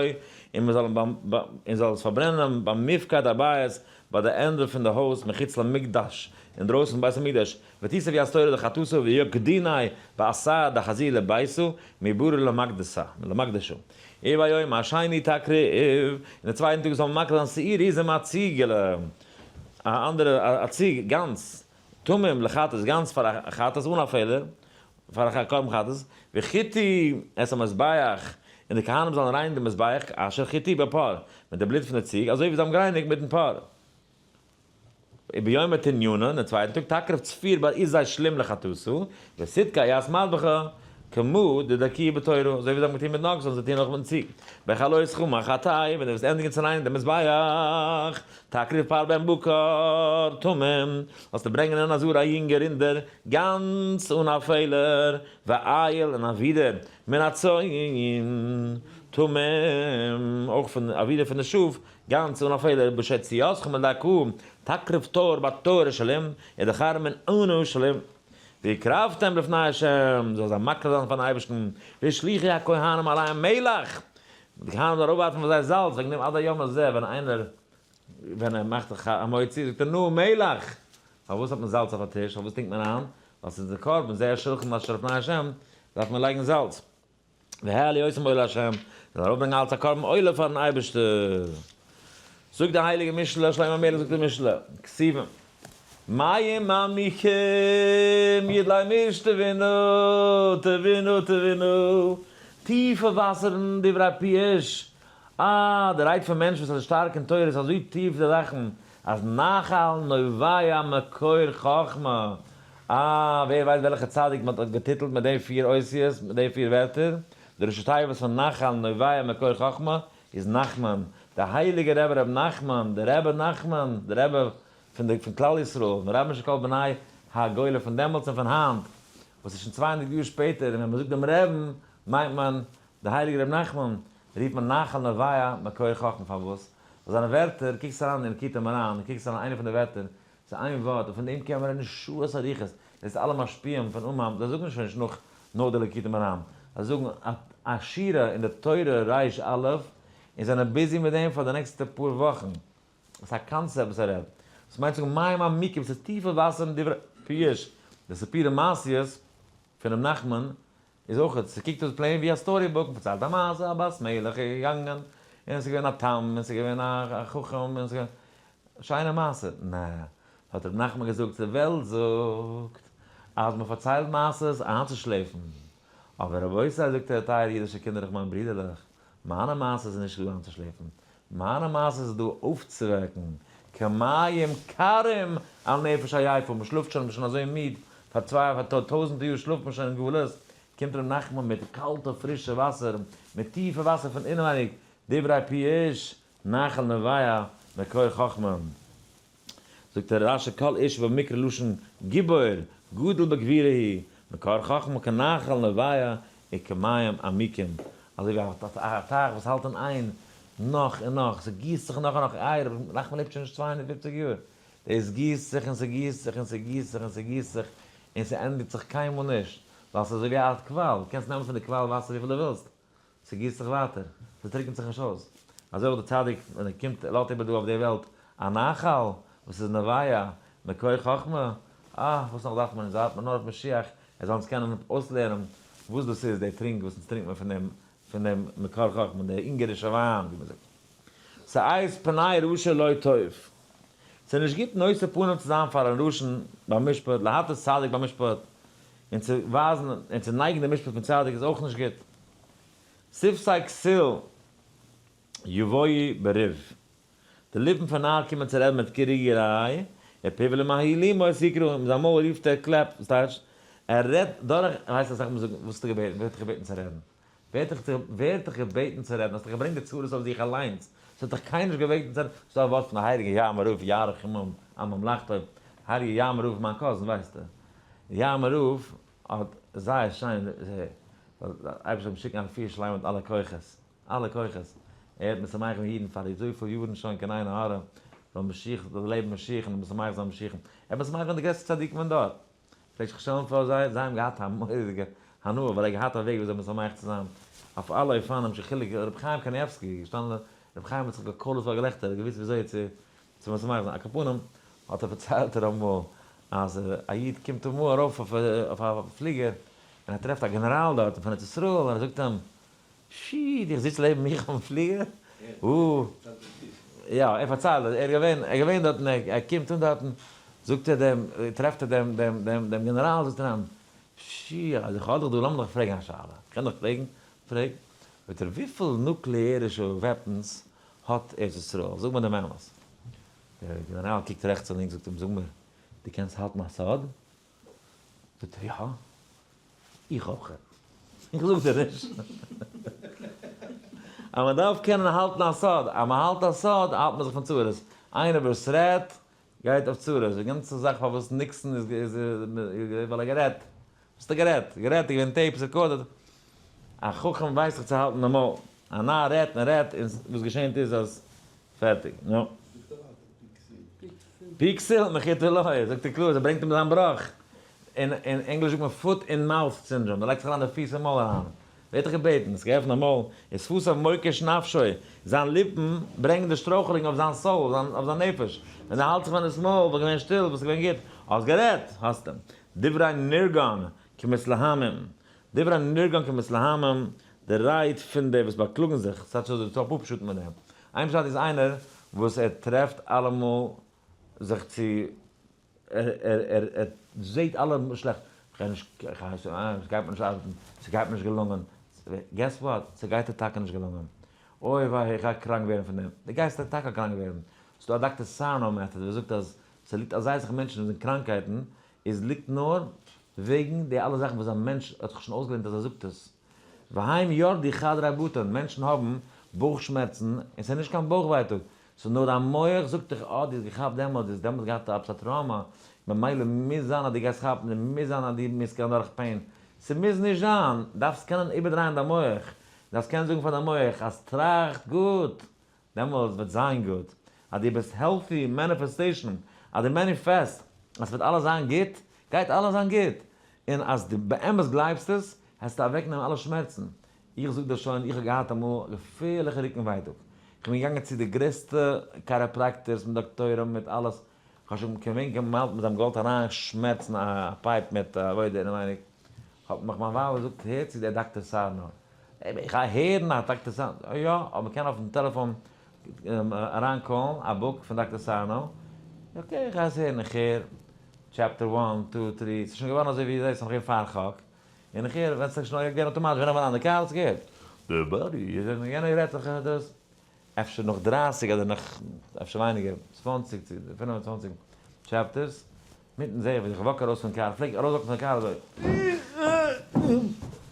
און מען זאל און זאל עס פארברענען במפקד הבית, ביי די ענדע פון די הויז מחוץ למקדש, אינדרויסן בית המקדש, ותיסף יסתור לחטאתו ויקדיני בעשה דחזי לביתו מברא למקדסה, למקדשו. וביום השני תקריב, און די צווייטן טאג זאל מען מקריב זיין שעיר עזים א ציגעלע, א אנדערע א ציג גאנץ, תמים לחטאת גאנץ פאר א חטאת אן א פעלער, פאר א קרבן חטאת, וחיטי את המזבח, און די כהנים זאלן רייניגן די מזבח אשר חיטי בפר, מיט די בלוט פון די ציג, אזוי ווי זיי האבן גערייניגט מיטן פר. וביום התניונה, דעם צווייטן טאג, תקריב צפיר בר עזי שלים לחטאתו, וסדקה יעש מטבחה, כמו דדרכי בתורה, אזוי ווי זיי האבן געטון מיט נאקס זאלן זיי טון אויך מיטן ציג. בחלות חמה חטאי, ווען דו וועסט ענדיגן צו רייניגן דעם מזבח, תקריב פר בן בקר תמים, זאלסטו ברענגען אין עזרה א יונגע רינדער, גאנץ אן א פעלער, ואיל און א ווידער, מן הצאן תמים, אויך פון א ווידער פון די שאף, גאנץ אן א פעלער, בשציאתך מדכא, תקריב תור בת תור שלם, ודכר מן ענו שלם. והקרבתם לפני ה', זאל זיי מקריב זיין פארן אייבערשטן, והשליכו הכהנים עליהם מלח, די כהנים זאלן ארויפווארפן אויף זיי זאלץ, וועגן דעם עד היום הזה ווען איינער ווען ער מאכט זיך א מוציא זאגט ער נו מלח, פארוואס האט מען זאלץ אויף א טיש, פארוואס טונקט מען איין, ווייל ס'איז די קרבן, זה השלחן אשר לפני ה', דארף מען לייגן זאלץ. והעלו אותם עולה לה', זאל ארויפברענגען אלץ א קרבן עולה פארן אייבערשטער. זאגט די הייליגע משלי, שלמה המלך זאגט אין משלי, כתובים, מים עמוקים ידלי משתבינו, תבינו תבינו, טיפע וואסערן דברי פיוש, אה, די רייד פון מענטשן וואס איז שטארק אין תורה איז אזוי טיף די זאכן, אז נחל נובע מקור חכמה, אה, ווער ווייסט וועלכע צדיק מען האט געטיטלט מיט די פיר אותיות, מיט די פיר ווערטער, די ראשי תיבות פון נחל נובע מקור חכמה איז נחמן, די הייליגע רבי ר' נחמן, די רבי נחמן, די רבי פון די פון כלל ישראל, מרבן של כל בני הגולה פון דעמאלטס און פון היינט, וואס איז שוין 200 יאר שפעטער, און ווען מען זאגט דעם רעבן מיינט מען די הייליגע רבי נחמן, רופט מען נחל נובע מקור חכמה, פארוואס? ווייל זיינע ווערטער, קוקסט אריין אין ליקוטי מוהר"ן, קוקסט אריין איינע פון די ווערטער, ס'איז איין ווארט, און פון דעם קען מען רעדן שעות אריכות, דאס איז אלע משפיעים פון אומאן, זיי זאגן שוין נישט נאך נאר די ליקוטי מוהר"ן, זיי זאגן א שורה אין די תורה ריש א', און זענען busy מיט דעם פאר די נעקסטע פאר וואכן. ס'איז א קאנצעפט וואס ער רעדט. דאס מיינט זאגן מים עמוקים, ס'איז טיפע וואסערן דברי פיוש, די סיפורי מעשיות פונעם נחמן איז אויך, ס'קוקט אויס plain ווי א story book, מ'פארציילט א מעשה, א בת מלך איז געגאנגען, און עס איז געווען א תם, און עס איז געווען א חכם, און עס איז געווען, שיינע מעשה. נע, האט ר' נחמן געזאגט, די וועלט זאגט אז מ'פארציילט מעשות איינצושלעפן, אבער רבותי זאגט ער, טייערע אידישע קינדער איך מיין ברידערלעך, מיינע מעשות איז נישט דא איינצושלעפן, מיינע מעשה איז דא אויפצווועקן, כמים קרים על נפש עייפה, מען שלאפט שוין, מען איז שוין אזוי מיד, פאר צוויי פאר טויזענטע יאר שלאפט מען שוין אין גלות, קומט ר' נחמן מיט קאלטע פרישע וואסער, מיט טיפע וואסער פון אינעווייניג, דברי פי איש, נחל נובע מקור חכמה. זאגט דער רשי כל איש במקרא לשון גיבור, גדול בגבירה היא, מקור חכמה כנחל נובע וכמים עמוקים, אזוי ווי א טייך וואס האלט אין איין נאך און נאך, ס'גיסט זיך נאך און נאך, איי רבי נחמן לעבט שוין נישט 250 יאר, דאס גיסט זיך און ס'גיסט זיך און ס'גיסט זיך און ס'גיסט זיך, און ס'ענדיגט זיך קיינמאל נישט, ווייל ס'איז אזוי ווי א קוואל, קענסט נעמען פון די קוואל וואסער וויפיל דו ווילסט, ס'גיסט זיך ווייטער, ס'טריקנט זיך נישט אויס. אזוי אויך דער צדיק ווען ער קומט ער לאזט איבער דא אויף די וועלט א נחל וואס איז נובע מקור חכמה, אה, וואס נאך דארף מען, אונז ווארט מען נאר אויף משיח ער זאל אונז קענען אויסלערנען וואס דאס איז די טרינק וואס אונז טרינקט מען פון דעם פון דעם מקור חכמה, די אונגערישע וויין ווי מ'זאגט. שאת פני רשע לא טוב. ס'איז נישט גוט נושא פנים צו זיין פאר א רשע ביים משפט, להטות צדיק במשפט, און צו ווייזן און צו נייגן די משפט פון צדיק איז אויך נישט גוט. שפתי כסיל יבואו בריב. די ליפן פון נאר קומען צו רעדן מיט קריגעריי, ופיו למהילומות יקרא, און מיט זיין מויל רופט ער קלעפ, וואס טייטש? ער רעדט דורך, ווייסט אסאך מאל זאגן, וואס האסטו געבעטן? ווער האט דיך געבעטן צו רעדן? ווער האט דיך געבעטן צו רעדן? האסט דיך געברענגט די צרות אויף זיך אליינס, עס האט דיך קיינער נישט געבעטן צו רעדן, ס'איז דא א ווארט פון די הייליגע יארמער רב יאריך ימים על ממלכתו, הייליגע יארמער רב מיין cousin ווייסטו, יארמער רב האט זייער שיין, אייבערשטער זאל אים שיקן א רפואה שלימה מיט אלע כוחות, אלע כוחות, ער האט משמח געווען אידן פאר אזויפיל יארן שוין קיין עין הרע, זאל משיח, זאל לעבן משיח און משמח זיין משיח'ן, ער האט משמח געווען די גרעסטע צדיקים אין דור, פלעגט זיך שטעלן פאר זיי, זיי האבן געהאט א מורא'דיגע. הנאה ווייל ער האט געהאט א וועג וויאזוי משמח צו זיין אויף אלע אופנים שחילק רבי חיים קניבסקי געשטאנען רבי חיים האט זיך געקוילעט פאר געלעכטער ער האט געוואוסט וויאזוי צו צו משמח זיין. על כל פנים האט ער פארציילט ער אמאל אז א איד קומט אמאל ארויף אויף א פליגער און ער טרעפט א גענעראל דארטן פון ארץ ישראל און ער זאגט אים שי דו זיצט לעבן מיך אויפן פליגער? וואו? יא ער פארציילט אז ער איז געווען ער איז געווען דארטן ער קומט אן דארטן זאגט ער דעם טרעפט ער דעם דעם דעם דעם גענעראל זאגט ער אים שי אז איך האב דיך דא לאמיר דיך פרעגן א שאלה כ'קען דיך פרעגן? פרעג זאגט ער וויפיל נוקלעארישע weapons האט ארץ ישראל? זאג מיר דעם אמת. דער גענעראל קוקט רעכטס און לינקס זאגט אים זאג מיר דו קענסט האלטן א סוד? זאגט ער יא. איך אויך. איך זאג דיר נישט. אז מען דארף קענען האלטן א סוד. אז מען האלט א סוד האלט מען זיך פון צרות. איינער וואס רעדט גייט אויף צרות. די גאנצע זאך פארוואס ניקסאן איז ווייל ער האט גערעדט. וואס האט ער גערעדט? גערעדט איז געווען tapes recorded. א חכם ווייסט זיך צו האלטן די מויל. א נאר רעדט און רעדט און וואס געשענט איז אז פערטיג. נו. פי כסיל מחוטא לו, זאגט ער קלאר, זיי ברענגט אים זיין בראך. אין ענגליש זאגט מען foot in mouth syndrome, ער לייגט זיך אריין די פיס אין מויל אריין. ווער האט דיך געבעטן? האסט געעפנט א מויל? איז שפתיו מוקש נפשו, זיין ליפן ברענגן די שטרויכלונג אויף זיין soul, אויף זיין נפש. ווען ער האלט זיך ווען דאס מויל וואלט געווען שטיל, וואלסט געווען גוט. האסט גערעדט, האסט אים. דברי נרגן כמתלהמים, דברי נרגן כמתלהמים, די רייד פון די וואס באקלאגן זיך, ס'טייטש אז דו טאפ אפשאטן מיט דעם. איין פשט איז איינער וואס ער טרעפט אלעמאל זיך צו ער ער ער ער זעהט אלע שלעכט, כ'גיי נישט כ'גיי ס'גייט מיר נישט ארבעטן, ס'גייט מיר נישט געלונגען, guess what, ס'גייט דיר טאקע נישט געלונגען, אוי וויי איך גיי קראנק ווערן פון דעם, דו גייסט טאקע קראנק ווערן, ס'דא א דאקטער סארנא method וואס זאגט אז ס'ליגט אזוי סאך מענטשן וואס זענען קראנקייטן, איז ליגט נאר וועגן די אלע זאכן וואס א מענטש האט זיך שוין אויסגעלערנט אז ער זאגט עס. והם ירדו חדרי בטן, מענטשן האבן בויך שמערצן און ס'איז נישט קיין בויך ווייטאג, ס'איז נאר דיין מח זאגט דיך אה דו האסט געכאפט דעמאלטס, דו האסט דעמאלטס געהאט עפעס א trauma, ממילא מוז זיין אז דו גייסט כאפן און מוז זיין אז דו מוזט גיין דורך pain. ס'מוז נישט זיין! דארפסט קענען איבערדרייען דיין מח, דארפסט קענען זאגן פאר דיין מח אז טראכט גוט, דעמאלטס וועט זיין גוט. אז דו ביסט healthy manifestation, אז דו manifest אז ס'וועט אלעס זיין גוט, גייט אלעס זיין גוט. און אז דו באמת גלייבסט עס, העסטו אוועקנעמען אלע שמערצן. איך זאג דיר שוין, איך האב געהאט אמאל געפערליכע רוקן ווייטאג. איך בין געגאנגען צו די גרעסטע chiropractors מיט דאקטוירים מיט אלעס, איך האב שוין געווען געמאלדן מיט זיי האבן געוואלט אריין שמערצן א pipe מיט עבודה אינעווייניג, האט מיך מיין ווייב געזאגט הער צו דער דאקטער סארנא, איך גיי הערן א דאקטער סארנא, יא אבער מ'קען אויפן טעלעפאן אריין call ן א book פון דאקטער סארנא, okay איך גיי עס הערן, איך הער chapter one two three, ס'איז שוין געווארן אזוי ווי דאס איז נאך געווען פאר חק, און איך הער ווען ס'איז שוין געווען אטאמאטיש ווען איך בין אריין אין די קאר האט עס געהערט, די body, יענער רעדט זיך דאס. אפשר נאך דרייסיג אדער נאך אפשר ווייניגער, צוואנציג צו 25 chapters, מיטן זעה איך ווי איך walk ארויס פון קאר, פלעג ארויס walk ן פון קאר אזוי,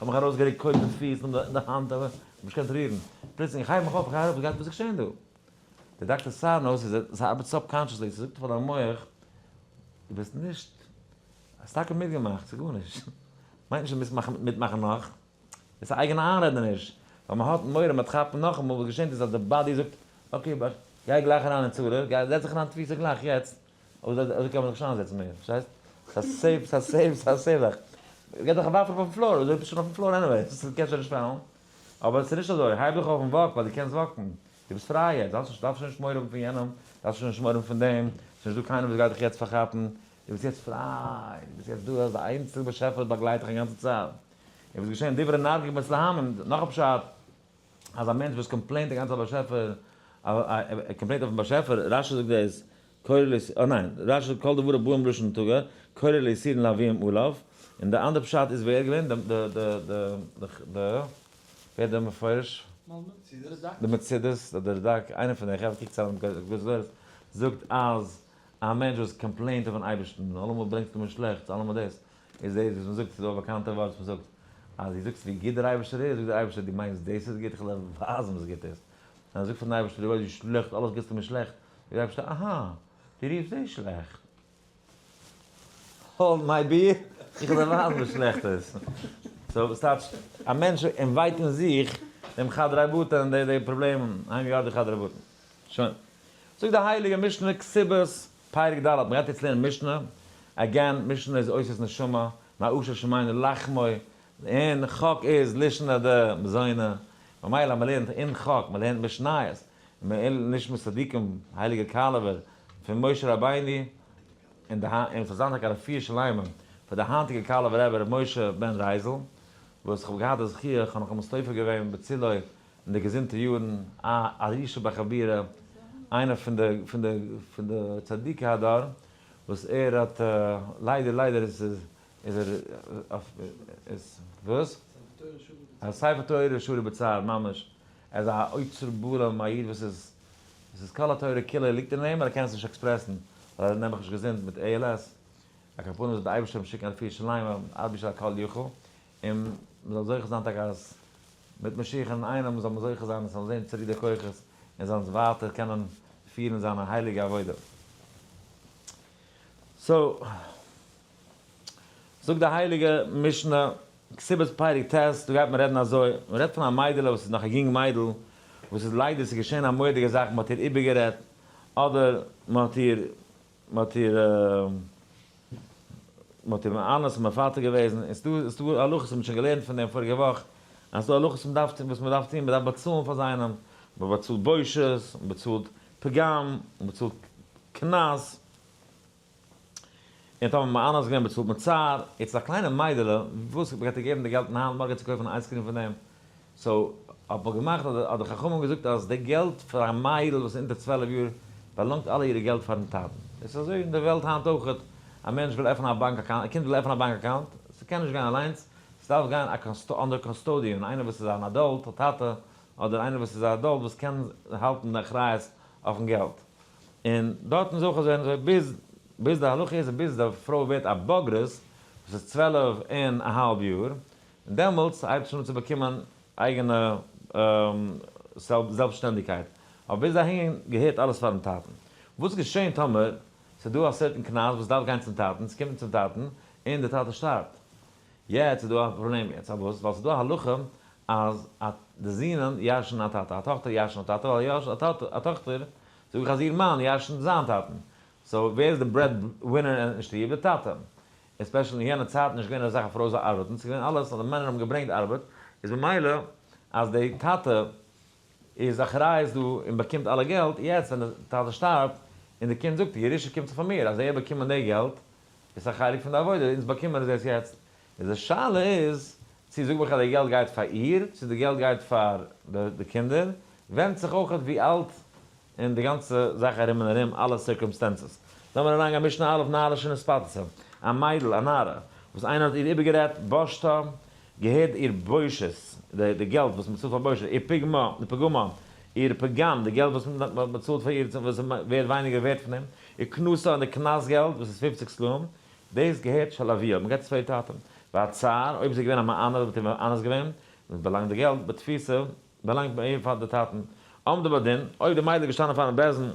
האב מיך ארויסגעריקט קודם די פיס און די האנט, אבער נישט געקענט רירן, פלוצלינג איך הייב מיך אויף, איך גיי אראפ, וואס גייט וואס איז געשען דא? דער דאקטער סארנא, ס'איז ס'ארבעט subconsciously, ס'זאגט פאר דיין מח, דו ביסט נישט, האסט טאקע מיטגעמאכט, ס'איז גארנישט, מיינט נישט דו מוזט מאכן מיטמאכן נאך. עס איז א אייגענע איינרעדעניש, ווייל מען האט מורא מען וועט כאפן נאכאמאל, וואס געשענט איז אז די body זאגט, okay, גיי גלייך אריין אין צרה, גיי זעץ זיך אריין אין תפיסה גלייך יעצט, אזוי אזוי קען מען זיך נישט איינזעצן מער, פארשטייסט? ס'איז א safe, ס'איז א safe, ס'איז א safe זאך. גיב דיך א ווארף אויפן floor, אזוי ביסטו שוין אויפן floor anyway, קענסט שוין נישט פאלן. אבער ס'איז נישט אזוי, הייב דיך אויף און walk ווייל דו קענסט walk ן, דו ביסט פריי יעצט, דארפסט נישט דארפסט שוין נישט מורא האבן פון יענעם, דארפסט שוין נישט מורא האבן פון דעם, ס'איז נישט דא קיינער וואס גייט דיך יעצט פארכאפן, דו ביסט יעצט פריי, דו ביסט יעצט דא אז די איינציגע באשעפער וואס באגלייט דיך א גאנצע צייט. און וואס געשען דברי נרגן מתלהמים, נאך א פשט אז א מענטש וואס complaint די גאנצע צייט באשעפער, ער complaint אויפן באשעפער, רשי זאגט דאס, קורא לי, אה ניין, רשי זאגט כל דבריו באים בלשון תגא, קורא ליסורין להביאם עליו, און די אנדערע פשט איז ווער געווען די די די די די ווער די מפרש? די מצודות אדער רדק, איינער פון די חברה קוקט צוזאם גדולות, זאגט אז א מענטש וואס complaint אויפן אייבערשטן, אלעמאל ברענגסטו מיר שלעכטס, אלעמאל דאס, איז דאס וואס מ'זאגט, ס'איז דא א באקאנטע ווארט וואס מ'זאגט, אז דו זאגסט ווי גוט דער אייבערשטער איז, זאגט דער אייבערשטער, דו מיינסט דאס איז גוט, איך וועל דיר ווייזן וואס גוט איז. און אז דו זאגסט פארן אייבערשטער, דו ווייסט ווי שלעכט, אלעס גיבסטו מיר שלעכט, זאגט דער אייבערשטער, אהא, דו רופסט דאס שלעכט? hold my beer, איך וועל דיר ווייזן וואס שלעכט איז. so וואס טייטש, א מענטש invite אין זיך דעם חדרי בטן, די פראבלעמען, הם ירדו חדרי בטן. שוין. זאגט די הייליגע משנה, כתובות, פרק ד', מען גייט יעצט לערנען משנה, again, משנה איז אותיות נשמה, מה עשיר שמינו לחמו. און חק איז לישנא דמזונא, ממילא אז מען לערנט אין חק, מען לערנט משניות, און מען לערנט נשמת צדיקים, הייליגע קאלעווער, פון משה רבינו, און די און ס'זאל זיין טאקע א רפואה שלימה פאר די היינטיגע קאלעווער רבי ר' משה בן רייזל, וואס כ'האב געהאט די זכיה, כ'האב נאך אמאל סופר געווען בצילו אין די געזונטע יארן, א א רישא בחבירה, איינער פון די פון די פון די צדיקי הדור, וואס ער האט ליידער ליידער איז איז ער אויף איז וואס? א ספר תורה שרי בצער ממש, ער איז א אוצר בלום, א איד וואס איז עס איז כל התורה כולה ליגט אין אים, ער קען עס נישט express ן ווייל ער איז נעבעך נישט געזונט מיט ALS, על כל פנים זאל די אייבערשטער אים שיקן א רפואה שלימה עד בישת הכל יכול, און מען זאל זוכה זיין טאקע אז מיט משיח אינאיינעם זאל מען זוכה זיין עס זאל זען צוריק די כוחות און זאלן ווייטער קענען פירן זיינע הייליגע עבודה. so זאגט די הייליגע משנה, כתובות פרק ט', דא גייט מען רעדן אזוי, מען רעדט פון א מיידעלע וואס איז נאך א יונג מיידל, וואס איז ליידער ס'איז געשען א מורא'דיגע זאך, מען האט איר איבערגערעדט, אדער מען האט איר, מען האט איר, מען האט איר מאנס און מפתה געוועזן, און ס'דא, ס'דא הלכות, מען האט שוין געלערנט פון דעם פאריגע וואך, אז ס'דא הלכות מען דארף, וואס מען דארף טון, מען דארף באצאלן פאר זיי איינעם, מען באצאלט בושות, מען באצאלט פגם, מען באצאלט קנס. און טאמער מאנס געווען באצאלט מיט צער, יעצט א קליינע מיידעלע, וואס גייט איר געבן די געלט אין האנט, מארגן צו קויפן ice cream פון דעם, so האט מען געמאכט אז האט די חכמים געזאגט אז די געלט פאר א מיידל וואס איז אונטער 12 יאר באלאנגט אלע אירע געלט פארן טאטן. עס איז אזוי אין די וועלט היינט אויכעט, א מענטש וויל עפענען א bank account, א קינד וויל עפענען א bank account, ס'קען נישט גיין אליינס, ס'דארף גיין א under custodian, איינער וואס איז אן adult, א טאטע, אדער איינער וואס איז א adult וואס קען האלטן די אחריות אויפן געלט. און דארטן איז אויך אזוי און אזוי ביז ביז די הלכה איז ביז די פרוי ווערט א בוגרת וואס איז 12 און א האלב יאר, און דעמאלטס הייבט זי אן צו באקומען אייגענע זעלבסשטענדיגקייט, אבער ביז אהין געהערט אלעס פארן טאטן. וואס געשען טאמער ס'איז דא א certain קנס וואס דארף גיין צום טאטן, ס'קומט צום טאטן און די טאטע שטארבט, יעצט איז דא א פראבלעם יעצט, פארוואס? ווייל ס'איז דא א הלכה אז א די זינען ירש'ן א טאטע, א טאכטער ירש'ן א טאטע, ווייל א טאכטער, זאג איך אז איר מאן ירש'נט זיין טאטן, so ווער איז די breadwinner אין שטוב? די טאטע. especially אין יענע צייטן נישט געווען אזא זאך א פרוי זאל ארבעטן, ס'איז געווען אלעס אז די מענער האבן געברענגט ארבעט, איז במילא אז די טאטע איז אחריות דא און באקומט אלע געלט, יעצט ווען די טאטע שטארבט און די קינד זאגט ירושה קומט זיך פאר מיר, אז ער האט באקומען די געלט, איז א חלק פון די עבודה, אונז באקומען עס דאס יעצט. איז די שאלה איז, צו זאג איך אז די געלט גייט פאר איר, צו די געלט גייט פאר די קינדער, ווענדט זיך אויך ווי אלט און די גאנצע זאך ארום און ארום, אלע circumstances. לאמיר אריינגיין משנה א', נערה שנתפתתה, א מיידל, א נערה, וואס איינער האט איר איבערגערעדט, בושתה, געהערט איר בושת, די געלט וואס מ'צאלט פאר בושת, איר פגמה, די פגמה, איר פגם, די געלט וואס מ'צאלט פאר איר, וואס ווערט ווייניגער ווערט פון דעם, איר קנסה און די קנס געלט וואס איז 50 סלעים, דאס געהערט של אביה, מ'געט עס פאר איר טאטע. והצער, אויב איז ער געווען א מאנס, וואלט ער מאנס געווען, און באלאנגט די געלט, בתפיסה, באלאנגט ביי אים פאר די טאטן. עמדה בדין, אויב די מיידל איז געשטאנען פארן בית דין,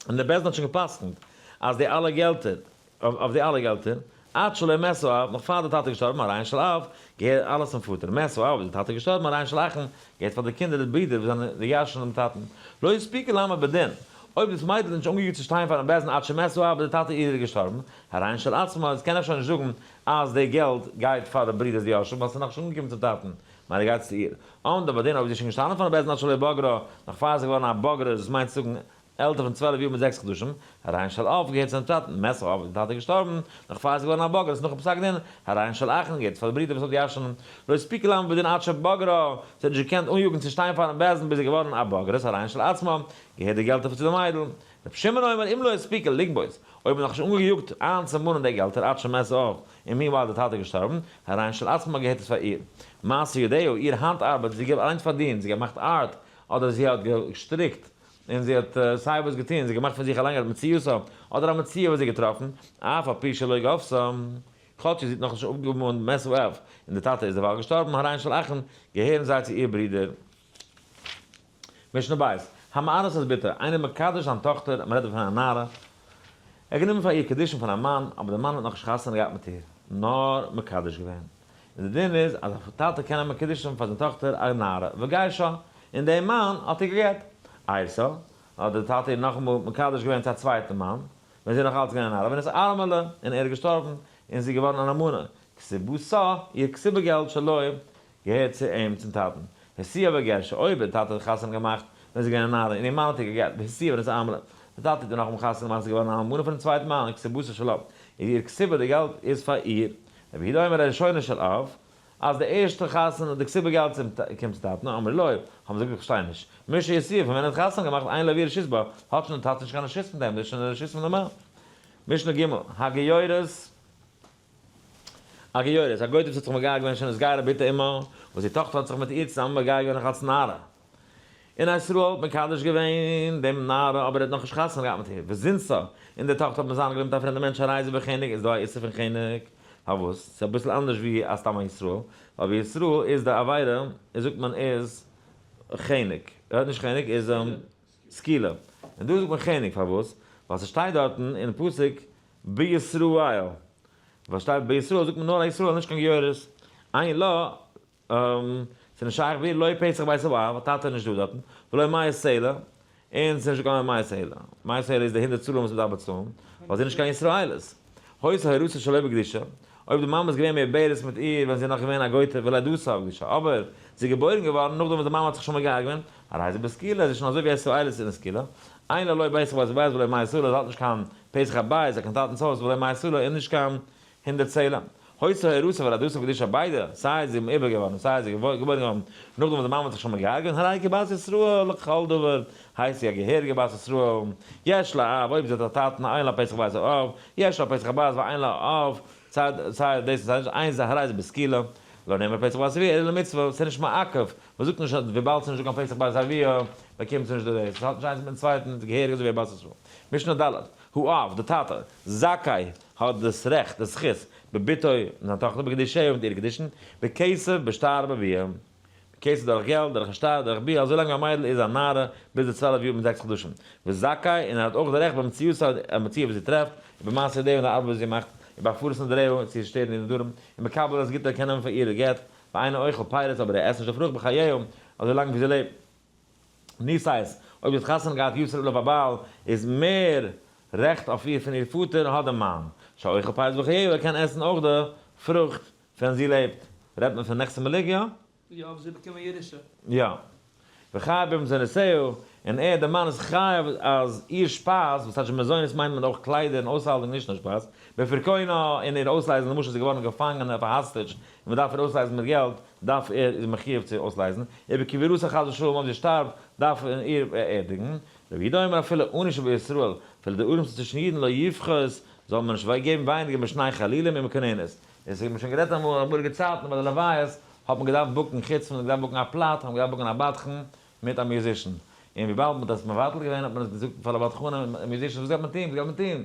און דער בית דין האט שוין געפסקנט אז די אלע געלטער, אויף די אלע געלטער, עד שלא מת האב, נאך פאר די טאטע איז געשטארבן, הרי הן של אב, געהערט אלעס צום פאטער, מת האב, איז די טאטע געשטארבן, הרי הן של אחים, געהערט פאר די קינדער, די ברידער וואס זענען די ירשים דעם טאטן. לא הספיקה לעמוד בדין, אויב דאס מיידל איז נישט אנגעגאנגען צו שטיין פארן בית דין עד שמת האב, איז די טאטע אירער געשטארבן, הרי הן של עצמה, איז קען איך שוין נישט זאגן אז די געלט גייט פאר די ברידערס די יורשים, ווייל ס'איז נאכנישט אנגעקומען צום טאטן, מילא גייט עס צו איר. עמדה בדין, אויב איז זי שוין געשטאנען פארן בית דין עד שלא בגרה, נאך פאר זי איז געווארן א בוגרת, דאס מיינט צו זאגן עלטער פון 12 יאר מיט 6 חדשים, הרי הן של אב געהערט צו זיין טאטן, מת האב איז די טאטע געשטארבן, נאך פאר ער איז געווארן א בוגרת, נאכן פסק דין, הרי הן של אחים געהערט פאר די ברידער וואס האט ירש'ן, לא הספיקה לעמוד בדין עד שבגרה, זי האט נישט געקענט אניאגן צו שטיין פארן בית דין ביז זי איז געווארן א בוגרת, הרי הן של עצמה, געהערט די געלטער צו די מיידל. רבי שמעון אומר אם לא הספיקה לגבות, אויב מ'האט נאכנישט אנגעיאגט איינצומאנען די געלטער עד שמת האב, און meanwhile די טאטע איז געשטארבן, הרי הן של עצמה געהערט עס פאר איר. מעשה ידיה, איר האנט ארבעט, זי האט אליינס פארדינט, זי האט געמאכט art, אדער זי האט געשטריקט, און זי האט סיי וואס געטון, זי האט געמאכט פון זיך אליין א מציאותא, אדער א מציאה וואס זי האט געטראפן, אף על פי שלא גבתה, כאטש זי האט נאכנישט אפגעמאנט מת האב, און די טאטע איז דערווייל געשטארבן, הרי הן של אחים, געהערן זיי צו איר ברודער. משנה בית, המארס את בתו, איינער מקדש זיין טאכטער, מען רעדט דא פון א נערה, ער האט גענומען פאר איר קידושין פון א מאן, אבער דער מאן האט נאכנישט חתונה געהאט מיט איר, נאר מקדש געווען. און די דין איז אז א טאטע קען נעמען קידושין פאר זיין טאכטער א נערה, וגירשה, און דער מאן האט איר גע'גט. ארסה, האט דער טאטע איר נאכאמאל מקדש געווען צו א צווייטן מאן, ווען זי איז נאך אלץ געווען א נערה, ונתארמלה, און ער איז געשטארבן, און זי איז געווארן אן אלמנה. כתובתה, איר כתובה געלט שלו געהערט צו אים צום טאטן. השיאה וגירשה, אויב דער טאטע האט חתונה געמאכט ווען זי איז געווען א נערה און איר מאן האט איר גע'גט, והשיאה ונשאה אלמנה, דער טאטע האט איר נאכאמאל חתונה געמאכט זי איז געווארן אן אלמנה פונעם צווייטן מאן, כתובתה שלה, איז איר כתובה די געלט איז פאר איר. רבי יהודה אומר הראשונה של אב, אז די ערשטע חתונה די כתובה געלט קומט צום טאטן, אמרו לו, האבן זיי געזאגט איך פארשטיי נישט, משהשיאה פון ווען ער האט חתונה געמאכט אין לאביה רשות בה, האט שוין דער טאטע נישט קיין רשות פון דעם, דאס איז שוין די רשות פון די מאן. משנה ג', הגיורת. א גיורת, א גויטע וואס האט זיך מגייר געווען שנתגיירה בתו עמה, וואס איר טאכטער האט זיך מיט איר צוזאמען מגייר געווען נאך אלס נערה. און א ישראל האט מקדש געווען דעם נערה אבער ער האט נאכנישט חתונה געהאט מיט איר, וזינתה, און די טאכטער האט מזנה געווען מיט א פרעמדע מענטש הרי זה בחנק, איז דא א איסור פון חנק, פארוואס? ס'איז אביסל אנדערש ווי א סתם א ישראל, ווייל ביי ישראל איז די עבירה, איז זאגט מען איז חנק, נישט חנק, איז סקילה, און דא זאגט מען חנק, פארוואס? ווייל ס'שטייט דארטן אין פסוק בישראל, וואס שטייט בישראל זאגט מען נאר א ישראל נישט קיין גיורת, אין לה, ס'איז נישט שייך ווי לא פסח בית אב, טאטע איז נישט דא דארטן, ולא מאה סלע, און ס'איז נישט דא קיין מאה סלע, מאה סלע איז די הונדערט סלעים וואס מ'דארף באצאלן, ווייל זי איז נישט קיין ישראלית. היתה הורתה שלא בקדושה, אויב די מאמע איז געווען מעוברת מיט איר ווען זי איז נאך געווען א גויטע ולידתה בקדושה, אבער זי איז געבוירן געווארן נאכדעם וואס די מאמע האט זיך שוין מגייר געווען, הרי זו בסקילה, זי איז שוין אזוי ווי א ישראלית אין סקילה, אין לה לא פתח בית הבית ולא מאה סלע, זי האט נישט קיין פתח הבית, קיין טאטנ'ס הויז, ולא מאה סלע, און נישט קיין 100 סלע. היתה הורתה ולידתה בקדושה ביידע, סיי זי איז מעובר געווארן און סיי זי איז געבוירן געווארן נאכדעם וואס די מאמע האט זיך שוין מגייר געווען, הרי כבת ישראל לכל דבר, הייסט זי א געהעריגע בת ישראל, יש לה אב, אויב זי האט א טאטן, אין לה פתח בית האב, יש לה פתח הבית ואין לה אב, סיי סיי דאס און סיי נישט, אין זה הרי זה בסקילה, לא נאמר פתח בית אביה אלא למצוה, ס'איז נישט מעכב, מ'זאגט נישט אז וויבאלד ס'איז נישט דא קיין פתח בית אביה באקומט זי נישט די דאס, ס'האט נישט איינס מיטן צווייטן, ס'איז געהעריג אזוי ווי א בת ישראל. משנה ד', האב, די טאטע, זכאי, האט דאס רעכט, די זכות, בבתו, אין זיין טאכטער, בקידושיה, מיט אירע קידושין, בכסף, בשטר, בביאה. בכסף דורך געלט, דורך א שטר, דורך ביאה, אזוי לאנג ווי א מיידל איז א נערה, ביז די 12 יאר מיט 6 חדשים. וזכאי, און ער האט אויך די רעכט במציאתה, א מציאה וואס זי טרעפט, ובמעשה ידיה, און די ארבעט וואס זי מאכט, ובהפרת נדריה, צו שטערן איר נדרים, ומקבל את גיטה, קען נעמען פאר איר גט, ואינו אוכל פירות, אבער ער עסט נישט די פרוכט בחייה, אזוי לאנג ווי זי לעבט. נישאת, אויב זי האט חתונה געהאט יותר עליו הבעל, איז מער רעכט אויף איר פון איר פאטער האט די מאן. שאוכל פירות בחייה, ער קען עסן אויך די פרוכט ווען זי לעבט. רעדט מען פון נכסי מלוג, יא? יא, אויב זיי באקומען ירושה. יא. וחייב במזונותיה, און ער, דער מאן, איז חייב אז איר שפייז, וואס טייטש מזונות מיינט מען אויך קליידער און אויסהאלטונג נישט נאר שפייז, בפרקונה, און איר אויסלייזן, למשל זי איז געווארן געפאנגען אויף א hostage און מען דארף איר אויסלייזן מיט געלט, דארף ער, איז מחויב צו אויסלייזן, ובקבורתה חס ושלום אויב זי שטארבט, דארף ער איר באערדיגן. רבי יהודה אומר אפילו עני שבישראל, אפילו די ארעמסטע צווישן אידן לא יפחות, זאל מען נישט געבן ווייניגער משני חלילים ומכוננת. עס האט מען שוין גערעדט אמאל אין אמאליגע צייטן ביי די לוויות האט מען געדארפט book ן חוץ פון געדארפט book ן א פלאט האט מען געדארפט book ן א בדחן מיט א musician און וויבאלד מען האט עס מבטל געווען האט מען עס געזאגט פאר די בדחנים און musicians וואס גייט מען טון וואס גייט מען טון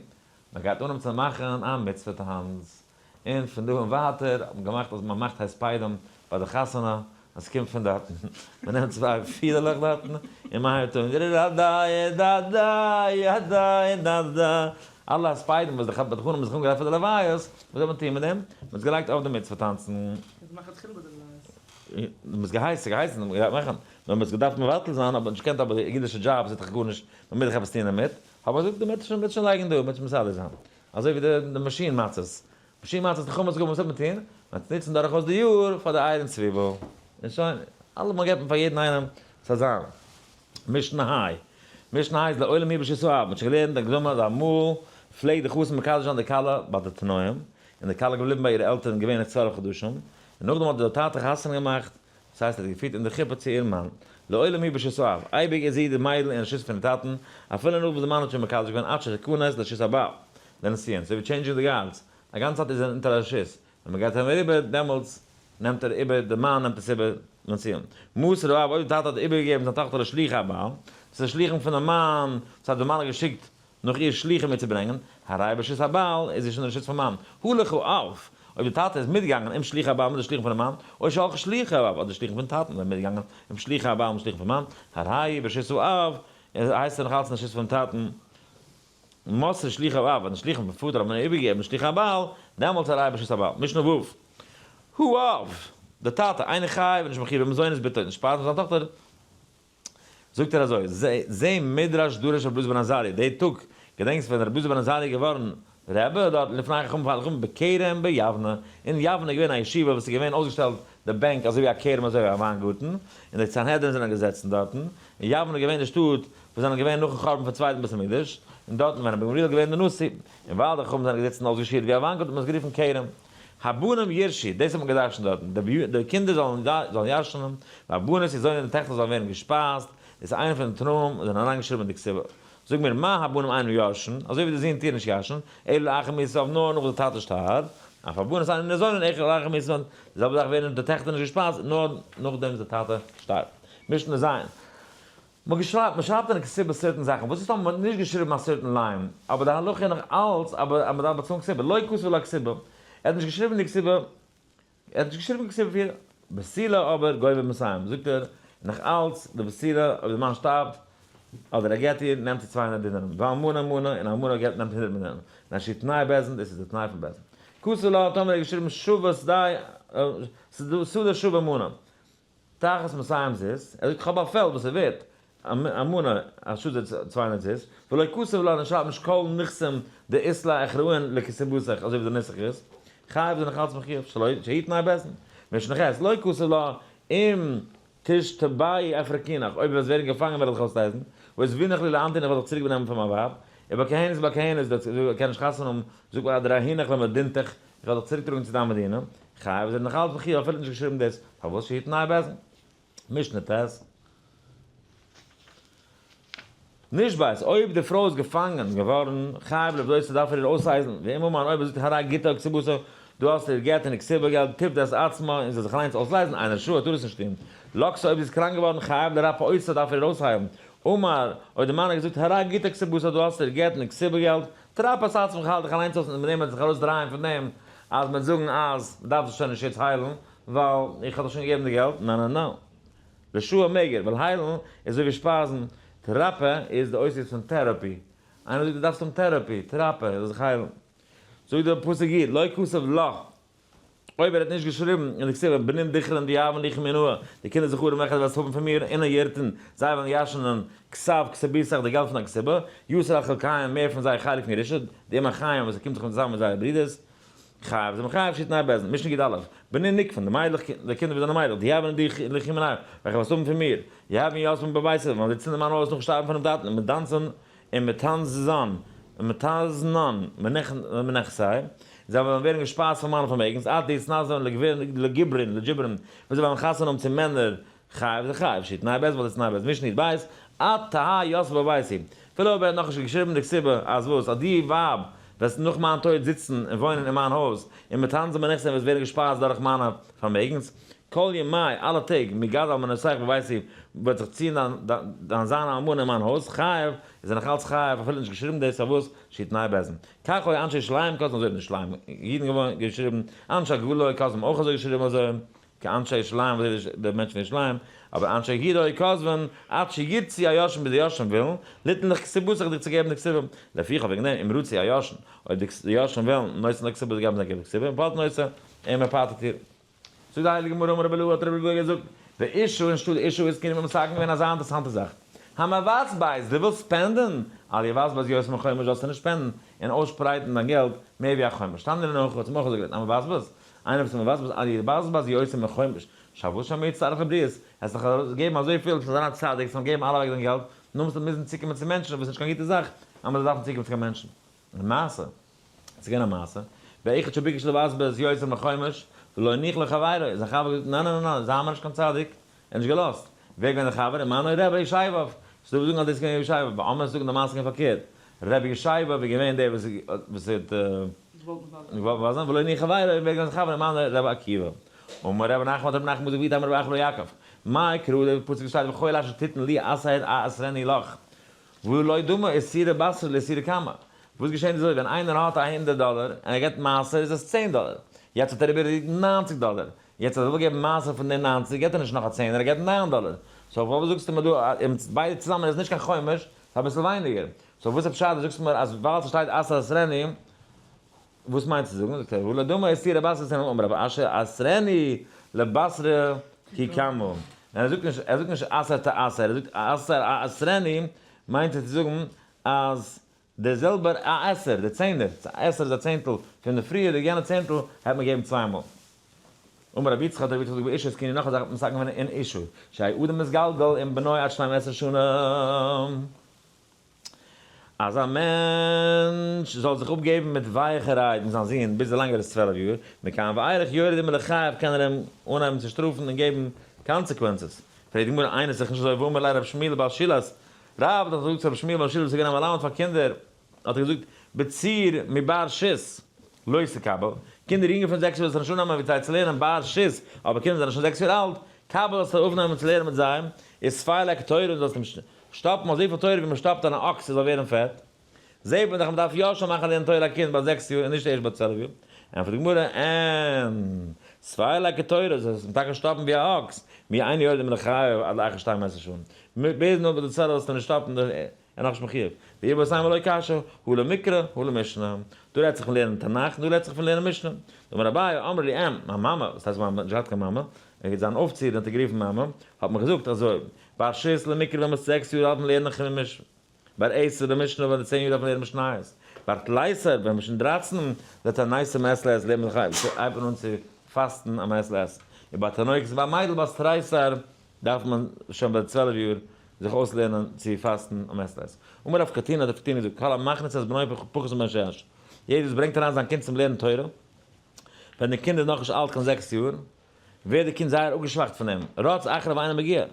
מען גייט אנהויבן צו מאכן א מצוה טאנץ און פון דא און ווייטער האט מען געמאכט אז מען מאכט הספדים ביי די חתונה אז ס'קומט פון דארטן מען נעמט צוויי פידעלעך דארטן און מען הייבט אן אלע הספדים וואס די בדחנים האבן זיך אנגעגרייט פאר די לוויות, וואס זאל מען טון מיט דעם? מען האט עס געלייגט אויף די מצוה טאנצן. מען מאכט תחילה ביי די לוויות. מען האט געהייסן, ס'איז געהייסן, מען האט געדארפט מאכן, נאר מען האט עס געדארפט מבטל זיין, האט מען נישט געקענט אבער די אידישע דזשאב איז דאך גארנישט, מען מוז דאך עפעס טון דערמיט, האט מען געזאגט מען וועט שוין לייגן דא, מען וועט שוין מסדר זיין. אזוי ווי די מאשין מצות, מאשין מצות איז חמץ גמור, וואס וועט מען טון? מען וועט עס נוצן דורכאויס די יאר פאר די אייער און צוויבל, און שוין, אלעמאל געבט מען פאר יעדן איינעם ס'זאל זיין. משנה היי. משנה היי איז לעולם יהא ברשות האב, מען האט שוין געלערנט די הקדמה אז אמאל פלעגט די חתן מקדש זיין די כלה ביי די תנאים, און די כלה געבליבן ביי אירע עלטערן געווענליך 12 חדשים, און נאכדעם האט דער טאטע חתונה געמאכט, דאס הייסט ער האט געפירט אין די חופה צו איר מאן. לעולם היא ברשות האב, אייביג איז זי די מיידל אין רשות פון די טאטן, אפילו נאך וואס די מאן האט שוין מקדש געווען עד שתכנס לרשות הבעל, לנישואין, אזוי ווי changing the guards, א גאנצע צייט איז ער אונטער א רשות, ווען מען גייט אים אריבער דעמאלטס נעמט ער איבער, די מאן נעמט עס איבער לנישואין. מסר האב, אויב די טאטע האט איבערגעגעבן זיין טאכטער לשליחי הבעל, דאס איז שליחים פונעם מאן, דאס הייסט די מאן האט געשיקט נאך איר שליחים איר צו ברענגען, הרי ברשות הבעל, איז זי שוין אין רשות פון מאן. הלך האב, אויב די טאטע איז מיטגעגאנגען עם שליחי הבעל מיט די שליחים פונעם מאן, או שהלכו שליחי האב, אדער די שליחים פון טאטן זענען מיטגעגאנגען עם שליחי הבעל מיט שליחים פון מאן, הרי ברשות האב, הייסט ער נאך אלץ אין רשות פונעם טאטן. מסר שליחי האב, ווען די שליחים פון פאטער האבן איבערגעגעבן די שליחי הבעל, דעמאלטס הרי ברשות הבעל. משנה ו'. האב, די טאטע, אינו חייב, נישט מחויב במזונות בתו, נישט שפייזן זיין טאכטער, זאגט ער אזוי, זה מדרש דרש רבי אלעזר בן עזריה, די טאג, געדענקסט ווען רבי אלעזר בן עזריה איז געווארן רבי דארט לפני חכמים פאר חכמים בכרם ביבנה, אין יבנה איז געווען א ישיבה וואס איז געווען אויסגעשטעלט די בענק אזוי ווי א כרם אזוי ווי א וויינגארטן, און די סנהדרין זענען געזעצן דארטן, און יבנה איז געווען די שטאט וואס זענען געווען נאכן חורבן פון צווייטן בית המקדש, און דארטן ווען רבי גמליאל איז געווען די נשיא, און ווייל די חכמים זענען געזעצן אויסגעשירט ווי א וויינגארטן האט מען עס גערופן כרם. הבנים יירשו, דאס האט מען געדרשנט דארטן, די קינדער זאלן ירש'נען, והבנות יזונו און די טעכטער זאלן ווערן געשפייזט, דאס איז איינע פון די תנאים וואס זענען אריינגעשריבן אין די כתובה. זאג מיר, מה הבנים אינם יורשין, אזוי ווי די זין טוען נישט ירש'ן, אלא לאחר מיתת אב נאר נאך די טאטע שטארבט, אף הבנות אינן ניזונין אלא לאחר מיתת אב, די זעלבע זאך ווערן די טעכטער נישט געשפייזט נאר נאכדעם וואס די טאטע שטארבט. משנה ז'. מען שרייבט אין די כתובה certain זאכן, וואס איז טאמער מען האט נישט געשריבן א certain line, אבער די הלכה איז נאך אלץ אבער אז מען דארף באצאלן כתובה, לא כתב לה כתובה, ער האט נישט געשריבן די כתובה, ער האט נישט געשריבן כתובה פאר איר, בתולה אבער גובה מאתים, זאגט ער, נאך אלץ די בתולה אויב די מאן שטארבט, אדער ער גט איר, נעמט זי 200 דינרים, ואלמנה מנה, און אלמנה גט נעמט 100 דינרים, מפני שהוא תנאי בית דין, דאס איז די תנאי פון בית דין. כתב לה, טאמער ער האט געשריבן שווה שדה, שדה שווה מנה, תחת מאתים זוז, ער זאגט איך האב א פעלד וואס איז ווערט א מנה א שעה 200 זוז, ולא כתב לה און שרייבט נישט כל נכסים דאית לה אחראין לכתובתך אזוי ווי די נוסח איז, חייב איז נאך אלץ מחויב שלא שהיא תנאי בית דין, משנה ח' לא כתב לה אם תשתבאי אפרקינך אויב וועסט ווערן געפאנגען וועל איך דיך אויסלייזן, ועזבינך לי לאנטי און איך וועל דיך צוריק נעמען פון מיין ווייב, ובכהנת בכהנת דו קען נישט חתונה האבן, זאגט מען אדרהינך למדינתך איך וועל דיך צוריק טראגן צו דיין מדינה, חייב איז ער נאך אלץ מחויב אפילו נישט געשריבן דאס, פארוואס שהיא תנאי בית דין? משנה ט'. נישט בית, אויב די פרוי איז געפאנגען געווארן, חייב לפדותה דארף ער איר אויסלייזן, ואם אמר אויב ער זאגט הרי גיטה וכתובתה, דו האסט איר גט און כתובה געלט, תפדה את עצמה, און זאל זיך אליינס אויסלייזן, אינה רשאה טאר עס נישט טון. לקתה אויב זי איז קראנק געווארן, חייב לרפאותה דארף ער איר אויסהיילן. אמר, אויב די מאן האט געזאגט הרי גיטה וכתובתה, דו האסט איר גט און כתובה געלט, תרפא את עצמך הייל דיך אליינס אויס און מיט דעם וועט זיך ארויס דרייען פון דעם אז מ'וועט זאגן אז מ'דארף זיך שוין נישט יעצט היילן ווייל איך האב דאך שוין געגעבן די געלט, ניין ניין ניין. לשוע מעג ער, ווייל היילן איז אזוי ווי שפייזן, תרפא איז די אותיות פון therapy, איינער זאגט דו דארפסט האבן therapy, תרפא, זאל זיך היילן. זאגט דער פסוק י, לא כתב לה. אויב ער האט נישט געשריבן אין די כתובה בנין דכרין דיהבין ליכי מינאי, די קינדער זכרים וועלכע דו וועסט האבן פון מיר, אינון ירתון, זיי וועלן ירש'נען כתב כתובתיך די געלט פון דיין כתובה, יותר על חולקיהון מער פון זייער חלק פון ירושה, דעם אחיהם וואס ער קומט זיך צוזאמען מיט זייערע ברידערס, חייב זיי מחייב שהיא תנאי בית דין, משנה י"א, בנין נוקפין, די מיידלעך, די קינדער וואס זענען מיידלעך, דיהבין ליכי מינאי, וועלכע וועסט האבן פון מיר, יהבין יתבין בביתי, וועלן זיצן אין מיין הויז נאכן שטארבן פונעם טאטן, און מיט דאנצען און מיטאנזן און מיטאזנאן מנכסי, זיי וועלן ווערן געשפייזט פון מיינע פארמעגנס, עד דיתנזון לגיברין, לג'יברין, ווען זיי וועלן חתונה האבן צו מענער, חייב זה חייב, שהיא תנאי בית דין ווייל דאס איז תנאי בית דין, משנה י"ב, עד תהא יתבא בביתי. אפילו אויב ער האט נאכנישט געשריבן די כתובה, אז וואס, אז די ווייב וועסט נאך מיין טויט זיצן און וואוינען אין מיין הויז, און מיטאנזן מנכסי און וועסט ווערן געשפייזט דורך מיינע פארמעגנס, כל ימי, אלע טעג, מגדל מנוסח בביתי, וועט זיך ציען דיין זיין א אלמנה אין מיין הויז, חייב, איז ער נאך אלץ חייב, אפילו נישט געשריבן דאס, פארוואס, שהיא תנאי בית דין. כך היו אנשי ירושלים כותבין אזוי האבן די ירושלים אידן געשריבן, אנשי הגבול כותבין אויך אזוי געשריבן אזוי, כאנשי ירושלים אזוי ווי די מענטשן פון ירושלים, אבער אנשי יהודה היו כותבין, עד שירצו היורשים ביז די יורשים ווילן, ליתן לך כתובתיך דיך צו געבן די כתובה, לפיכך וועגן דעם, אם רצו היורשים, אויב די יורשים ווילן, נותנין לה כתובה געבן זיי די כתובה, ופוטרין אותה, און מען פטר'ט איר. זאגט די הייליגע גמרא אמר רבי אלעאי האט רבי אלעאי געזאגט, באשה אין שטאט אשה איז כאילו מתקן געווען אזא אינטערעסאנטע זאך, המבזבז דו ווילסט spend ן, אל יבזבז יותר מחומש זאלסטו נישט spend ן און אויסשפרייטן דיין געלט מער ווי א חומש, תניא נמי הכי האט מען אויך אזוי געלערנט, המבזבז, איינער וואס איז מבזבז אל יבזבז יותר מחומש, שווה שם יצטרך לבריות, עס זיך געבן אזויפיל צו זיין א צדיק, זאל געבן אלע אוועק זיין געלט, נאר מוזטו מוזן צוקומען צו מענטשן, וואס איז נישט קיין גוטע זאך אז מען זאל דארפן צוקומען צו קיין מענטשן. למעשה, עס איז געווען א מעשה, ואחד שביקש לבזבז יותר מחומש, ולא הניח לו חברו, איז זיין חבר געזאגט, ניין ניין ניין, זיי מיר נישט קיין צדיק, ער האט נישט געלאזט, ווער איז געווען דער חבר? ומנו רבי ישעי' ס'דא וואס זאגן אז דאס איז געווען ישעי' ואמר זאגן די מעשה איז געווען פארקערט, רבי ישעי' איז געווען דער וואס האט געוואלט מבזה זיין, ולא הניח חברו, ווער איז געווען זיין חבר? ומנו רבי עקיבא. אמר רבי נחמן האט רבי נחמן געזאגט ואיתימא רבי אחא בר יעקב, מאי קרא דער פסוק שטייט וכל אשר תתן לי עשר אעשרנו לך, והא לא דמי עשירא בתרא לעשירא קמא. וואס געשענט איז אזוי, ווען איינער האט א הונדערט דאלער און ער געבט מעשר איז עס צען דאלער, יעצט האט ער איבער 90 דאלער, יעצט אז ער וויל געבן מעשר פון די 90 געבט ער נישט נאך א צענער ער געבט 9 דאלער, so פארוואס זאגסטו מיר דא אז ביידע צוזאמען איז נישט קיין חומש, ס'איז אביסל ווייניגער, so וואס איז פשט דו זאגסט מיר אז ווייל ס'שטייט עשר אעשרנו, וואס מיינסטו צו זאגן? זאגט ער, והא לא דמי עשירא בתרא לעשירא אמר רב אשי אעשרנו לבתרא כי קמא. ניין ער זאגט נישט, ער זאגט נישט עשר תעשר, ער זאגט עשר אעשרנו מיינט ער צו זאגן אז. דער זעלבער א עשר, דער צענער, עשר איז א צענטל פון די פריערדיגע, יענע צענטל העט מען געבן צוויי מאל. אמר רבי יצחק, האט רבי יצחק געזאגט באשה הזקינו, נאך א זאך האט מען מתקן געווען אין אשה, שיהא אדם מתגלגל עם בנו עד 12 שנה, אז א מענטש זאל זיך אפגעבן מיט ווייכע רייד מיט זיין זון ביז ווילאנג ער איז 12 יאר, מכאן ואילך יורד עמו לחייו קען ער אים אנהייבן צו שטראפן און געבן consequences. פרעגט די גמרא, איני, איז דאך נישט אזוי והאמר ליה רב שמואל בר שילת, רב האט געזאגט צו רבי שמואל בר שילת וואס איז געווען א מלמד פאר קינדער, האט ער געזאגט, בציר מבר שית לא תקבל, קינדער יונגער פון זעקס יאר זאלסטו נישט אננעמען ווי זיי צו לערנען בר שית, אבער קינדער זענען שוין זעקס יאר אלט, קבל זאלסטו אויפנעמען צו לערנען מיט זיי, וספי ליה קטורא און זאלסט אים שטאפן אזויפיל תורה ווי מען שטאפט אן אקס ער זאל ווערן פעט. זעט מען דאך מען דארף יא שוין מאכן לערנען תורה א קינד ביי זעקס יאר און נישט ערשט ביי 12 יאר. ענטפערט די גמרא, אין, ספי ליה קטורא, זאלסט אים טאקע שטאפן ווי א אקס, מיהו אינו יורד עמו לחייו עד לאחר 12 שנה. ביז נאר ביי די 12 זאלסטו נישט שטאפן, ער איז נאכנישט מחויב. ואיבעית אימא לא קשיא, הא למקרא, הא למשנה. דא רעדט זיך פון לערנען תנך, דא רעדט זיך פון לערנען משנה. דאמר אביי, אמרה לי אם, מיין מאמע, וואס הייסט מיין מאמע, נישט געהאט קיין מאמע, ער האט זיין אויפציער האט ער גערופן מאמע, האט מיר געזאגט אזוי, בר שית למקרא ווען מ'איז זעקס יאר אלט מען לערנען חומש, בר עשר למשנה ווען די 10 יאר דארף מען לערנען משניות, בר תליסר ווען מ'איז שוין 13 לתעניתא מעת לעת לערנט מען זיך הייבט מען אן צו פאסטן א מעת לעת, און ביי תינוקות ביי מיידל בת תריסר דארף מען שוין ביי 12 יאר זיך אויסלערנען צו פאסטן א מעת לעת. אמר רב קטינא האט רב קטינא געזאגט כל המכניס את בנו פחות מבן שש, יעדער וואס ברענגט אריין זיין קינד צום לערנען תורה ווען די קינד איז נאכנישט אלט קיין זעקס יאר, ווערט די קינד זייער אפגעשוואכט פון אים, רץ אחריו ואינו מגיע,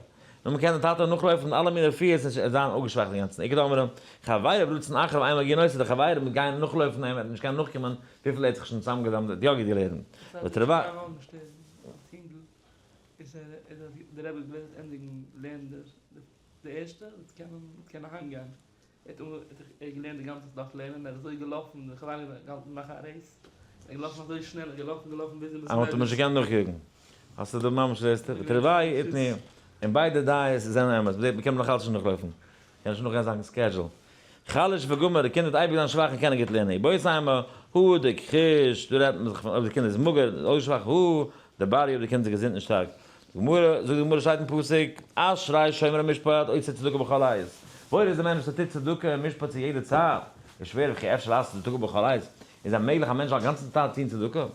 נאר מען קען די טאטע נאכלויפן מיט אלע מיני רפואות און ער זיין אפגעשוואכט אינגאנצן, איכא דאמרי, חבריו רצין אחריו ואין מגיעין אותו, די חברים גייען נאכלויפן אים, ער וועט נישט קענען נאכקומען וויפיל ער האט זיך שוין צוזאמגעזאמלט, ער האט יא גוט געלערנט. ותרווה. איז ער איז דער רבי געווען ענדיגן לערנען די ערשטע, קען אהיים גיין. ער האט געלערנט די גאנצע דף לערנען, ער איז אזוי געלאפן, די חברים האבן געהאלטן מאכן א race, ער איז געלאפן אזוי שנעל, ער איז געלאפן געלאפן ביז אין בית אז מ'האט אים נישט געקענט נאכיאגן. האסטו דא ממש זעסטו, ותרוייהו איתני, און ביידע דעות זענען אמת, מ'זעט מ'קען נאך אלץ נישט נאכלויפן, מ'קען נישט נאכגיין זיין schedule. חלש וגמור, די קינד וועט אייביג זיין שוואך און קענען גוט לערנען. איבעית אימא, הא דכחיש, דא רעדט מען זיך פון אויב די קינד איז מאגער, איז אויך שוואך, הא דבריא אויב די קינד איז געזונט און שטארק. גמרא, זאגט די גמרא שטייט אין פסוק, אשרי שומר המשפט עושה צדקה בכל עת. וואויל איז דער מענטש וואס טוט צדקה און משפט צו יעדע צייט. איז שווער וכי אפשר לעשות צדקה בכל עת? איז דען מעגליך א מענטש זאל א גאנצן צייט טון צדקה?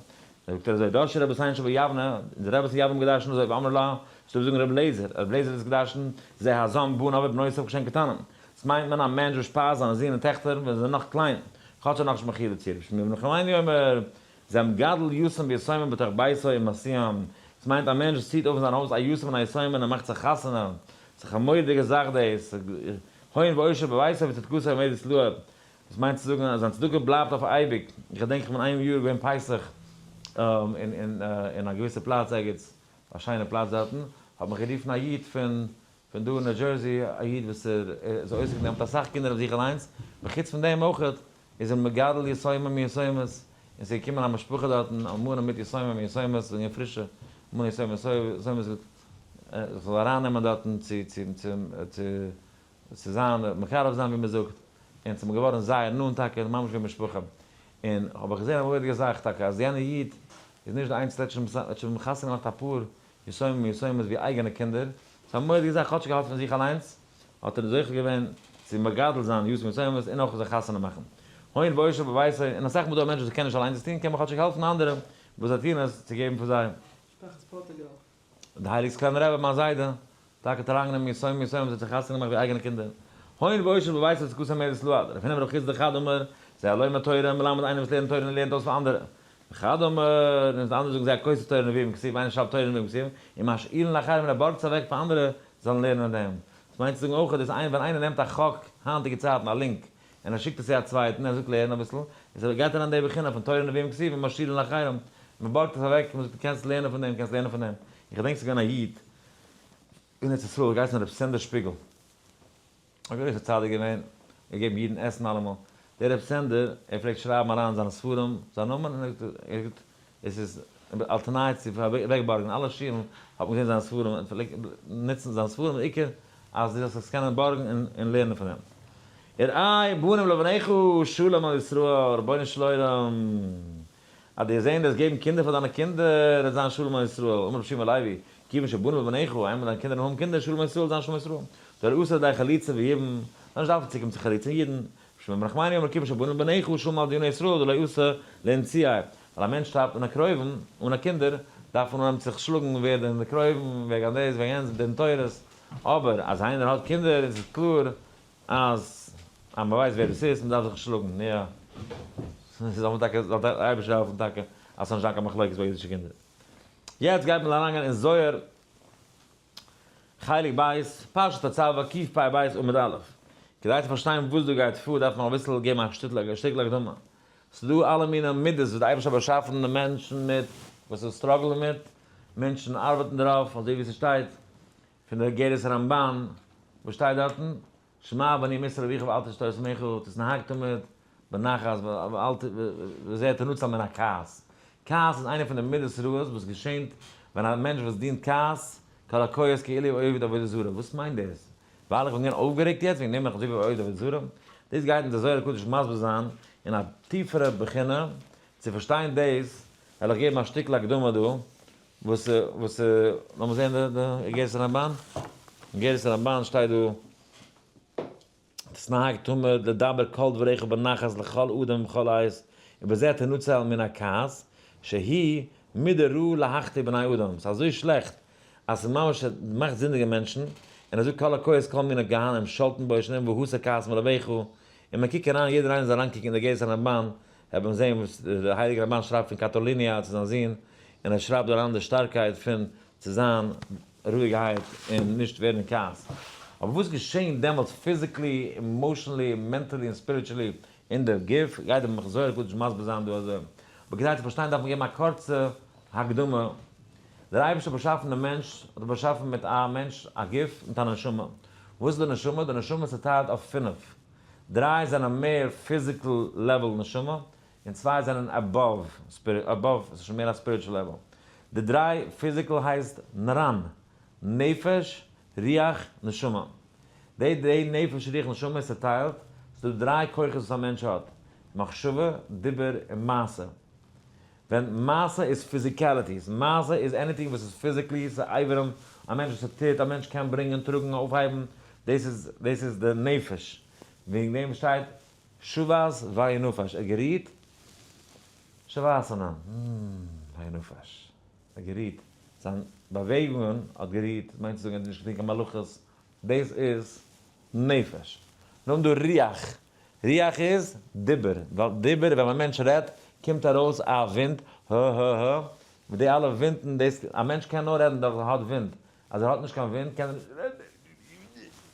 זאגט ער אזוי, דרשו רבותינו שביבנה, אונזערע רביס אין יבנה האבן געדרשנט אזוי, ואמרי לה, ס'דא וואס זאגן רבי אליעזר, רבי אליעזר האט עס געדרשנט, זה הזן בניו ובנותיו כשהן קטנים. דאס מיינט מען א מענטש וואס שפייזט זיינע זין און טעכטער ווען זיי זענען נאך קליין, כאטש ער איז נאכנישט מחויב דערצו. רבי שמואל בן נחמני אומר, זה המגדל יתום ויתומה בתוך ביתו ומשיאם, עס מיינט א מענטש וואס ציט אויף אין זיין הויז א יתום און א יתומה און ער מאכט זיך חתונה, ס'איז א מורא'דיגע זאך דאס, הון ועושר בביתו וצדקתו עומדת לעד, דאס מיינט צו זאגן אז זיין צדקה בלייבט אויף אייביג, איך געדענק איך בין איין יאר געווען פסח אין א געוויסע פלאץ ערגעץ, א שיינע פלאץ דארטן, האט מיך גערופן א איד פון פון דא אין ניו דזשערסי, א איד וואס ער איז עוסק אין נעמט אסאך קינדער אויף זיך אליינס, וחוץ פון דעם אויך איז ער מגדל יתומים ויתומות, און ס'איז געקומען א משפחה דארטן, אלמנה מיט יתומים ויתומות, זענען געווען פרישע אלמנה יתומים ויתומות, איך זאל ארייננעמען דארטן צו צו צו צו צו זיין מקרב זיין ווי מ'זאגט, און ס'איז מיר געווארן זייער נאנט טאקע, ממש ווי משפחה, און האב איך געזען א מורא'דיגע זאך טאקע, אז יענער איד איז נישט די איינציגסטער, ער האט שוין חתונה געמאכט אפאר יתומים ויתומות ווי אייגענע קינדער, ס'איז א מורא'דיגע זאך, כאטשיג ער האט פון זיך אליינס, האט ער זוכה געווען צו מגדל זיין יתום ויתומות און אויך זיי חתונה מאכן. הון ועושר בביתו, און אסאך מאל דא מענטשן וואס קענען נישט אליינס עס טון, קען מען כאטשיג העלפן אנדערע וואס זיי טוען עס, צו געבן פאר זיי. משפחת פארטוגאל. די הייליגסט קליינע רבי, מיין זיידע, טאקע האט אריינגענומען יתומים ויתומות האט זיי חתונה געמאכט ווי אייגענע קינדער. הון ועושר בביתו וצדקתו עומדת לעד. רב הונא ברב חסדא חד אמר, זה הלומד תורה מלמד איינער וואס לערנט תורה און לערנט אויס פאר אנדערע. וחד אמר, און די אנדערע זאגן זה הכותב תורה נביאים וכתובים, איינער שרייבט תורה נביאים וכתובים, ומשאילין לאחרים און ער בארגט עס אוועק פאר אנדערע זאלן לערנען אין דעם. דאס מיינט צו זאגן אויך אז ווען איינער נעמט א חק היינטיגע צייטן א link און ער שיקט עס צו א צווייטן ער זאגט לערן אביסל, איז ער גייט אריין אין די בחינה פון תורה נביאים וכתובים ומשאילין לאחרים, מען בארגט עס אוועק, מען זאגט דו קענסט לערנען פון דעם, קענסט לערנען פון דעם. איך געדענק ס'איז געווען א איד אין ארץ ישראל געהייסן ר' סענדער שפיגל. א גרויסער צדיק געווען, געגעבן אידן עסן אלעמאל. דער רב סענדער, ער פלעגט שרייבן אריין אין זיינע ספרים זיין נאמען, און ער האט געזאגט, עס איז על תנאי צו אוועקבארגן, אלע שולן האט מען געזען זיינע ספרים, ער פלעגט נוצן זיינע ספרים בעיקר אז דו זאלסט עס קענען בארגן און לערנען פון דעם. וראה בנים לבניך שלום על ישראל, רבונו של עולם, אז דו זען דאס געבן קינדער פאר דיינע קינדער, וועט זיין שלום על ישראל, אמר רבי שמעון לוי, כיוון שבנים לבניך, איינמאל דיינע קינדער האבן קינדער, שלום על ישראל, זיין שלום על ישראל. דלא אתי לידי חליצה ויבום, זאל נישט דארפן צוקומען צו חליצה און יבום. שמואל בן נחמני אמר כיוון שבנו בניך שלום על דיוני ישראל דלא עשה לנציאי, ווייל א מענטש שטארבט אן א קרובים, אן א קינדער, דארף מען אנהייבן זיך שלאגן ווער דען די קרובים, ווער גייט דאס, ווער יענץ, דין תורות, אבער אז איינער האט קינדער איז עס קלאר אז אז מען ווייסט ווער דאס איז, מען דארף זיך נישט שלאגן, יא. זאל מען טאקע, זאל דער אייבערשטער העלפן טאקע אז ס'זאל נישט זיין קיין מחלוקת ביי אידישע קינדער. יעצט גייט מען אריינגיין אין זוהר חלק ב', פרשת תצוה, קפ"ב עמוד א'. כדי צו פארשטיין וואס דא גייט פאר דארף מען אביסל געבן א שטיקל הקדמה. ס'איז דא אלע מיני מידות וואס די אייבערשטער האט באשאפן די מענטשן מיט, וואס זיי struggle ען מיט, מענטשן ארבעטן דערויף, אזוי ווי ס'שטייט פון די אגרת הרמב"ן, וואס שטייט דארטן? שמע בני מוסר אביך ואל תשטה את אמך, תתנהג תמיד בנחת ואל ת וזה תנוצל מן הכעס. כעס איז איינע פון די מידות רעות וואס געשענט ווען א מענטש וואס דינט כעס, כל הכועס כאילו עובד עבודה זרה. וואס מיינט דאס? ווייל איך בין געווען אויפגערעגט יעצט וועגן דעם בין איך אזוי ווי עובד עבודה זרה? דאס גייט אונז דער זוהר הקדוש מסביר זיין אין א טיפערע בחינה, צו פארשטיין דאס וועל איך געבן א שטיקל הקדמה דא, וואס וואס לאמיר זען די אגרת הרמב"ן, אגרת הרמב"ן שטייט דא, תתנהג תמיד לדבר כל דבריך בנחת לכל אדם ובכל עת, ובזה תנצל מן הכעס, שהיא מידה רעה להחטיא בני אדם, ס'איז אזוי שלעכט אז ס'איז ממש מאכט זינדיגע מענטשן, און ער זאגט כל הכועס כל מיני גיהנום שולטין בו שנאמר והסר כעס מלבך, און מען קוקט אריין יעדער איינער זאל אריינקוקן אין די אגרת הרמב"ן, וועט מען זען וואס דער הייליגער רמב"ן שרייבט פון קאטאליניא צו זיין זון, און ער שרייבט דא אריין די שטארקייט פון צו זיין רואיגערהייט און נישט ווערן אין כעס. אבער וואס געשענט דעמאלטס physically, emotionally, mentally און spiritually אין די גוף, גייט דער זוהר הקדוש מסביר זיין דא אזוי. אבער כדי צו פארשטיין דארף מען געבן א קורצע הקדמה. דער אייבערשטער האט באשאפן דעם מענטש, האט ער באשאפן מיט א מענטש א גוף מיט א נשמה. וואס איז די נשמה? די נשמה איז צוטיילט אויף פינף. דריי זענען מער physical level נשמה, און צוויי זענען above, above איז שוין מער א spiritual level. די דריי physical הייסט נר"ן, נפש, רוח, נשמה. די די נפש רוח נשמה איז צוטיילט, ס'איז דא דריי כוחות וואס א מענטש האט, מחשבה, דיבור, און מעשה. ווען מעשה איז physicalities, מעשה איז anything וואס איז physically, ס'איז אברים, א מענטש וואס ער טוט, א מענטש קען ברענגען, טראגן, אויפהייבן, דאס איז דאס איז די נפש. וועגן דעם שטייט שבת וינפש, ער האט גערוהט, שוואסענע, וינפש, ער האט גערוהט, זיין באוועגונגען האט גערוהט, מיינט צו זאגן ער האט נישט געטון קיין מלאכות, דאס איז נפש. נאכדעם דא רוח, רוח איז דיבור, ווייל דיבור ווען א מענטש רעדט קומט ארויס א ווינט ה ה ה, מיט די אלע ווינטן דאס א מענטש קען נאר רעדן דורך ער האט ווינט, אז ער האט נישט קיין ווינט קען ער נישט רעדן,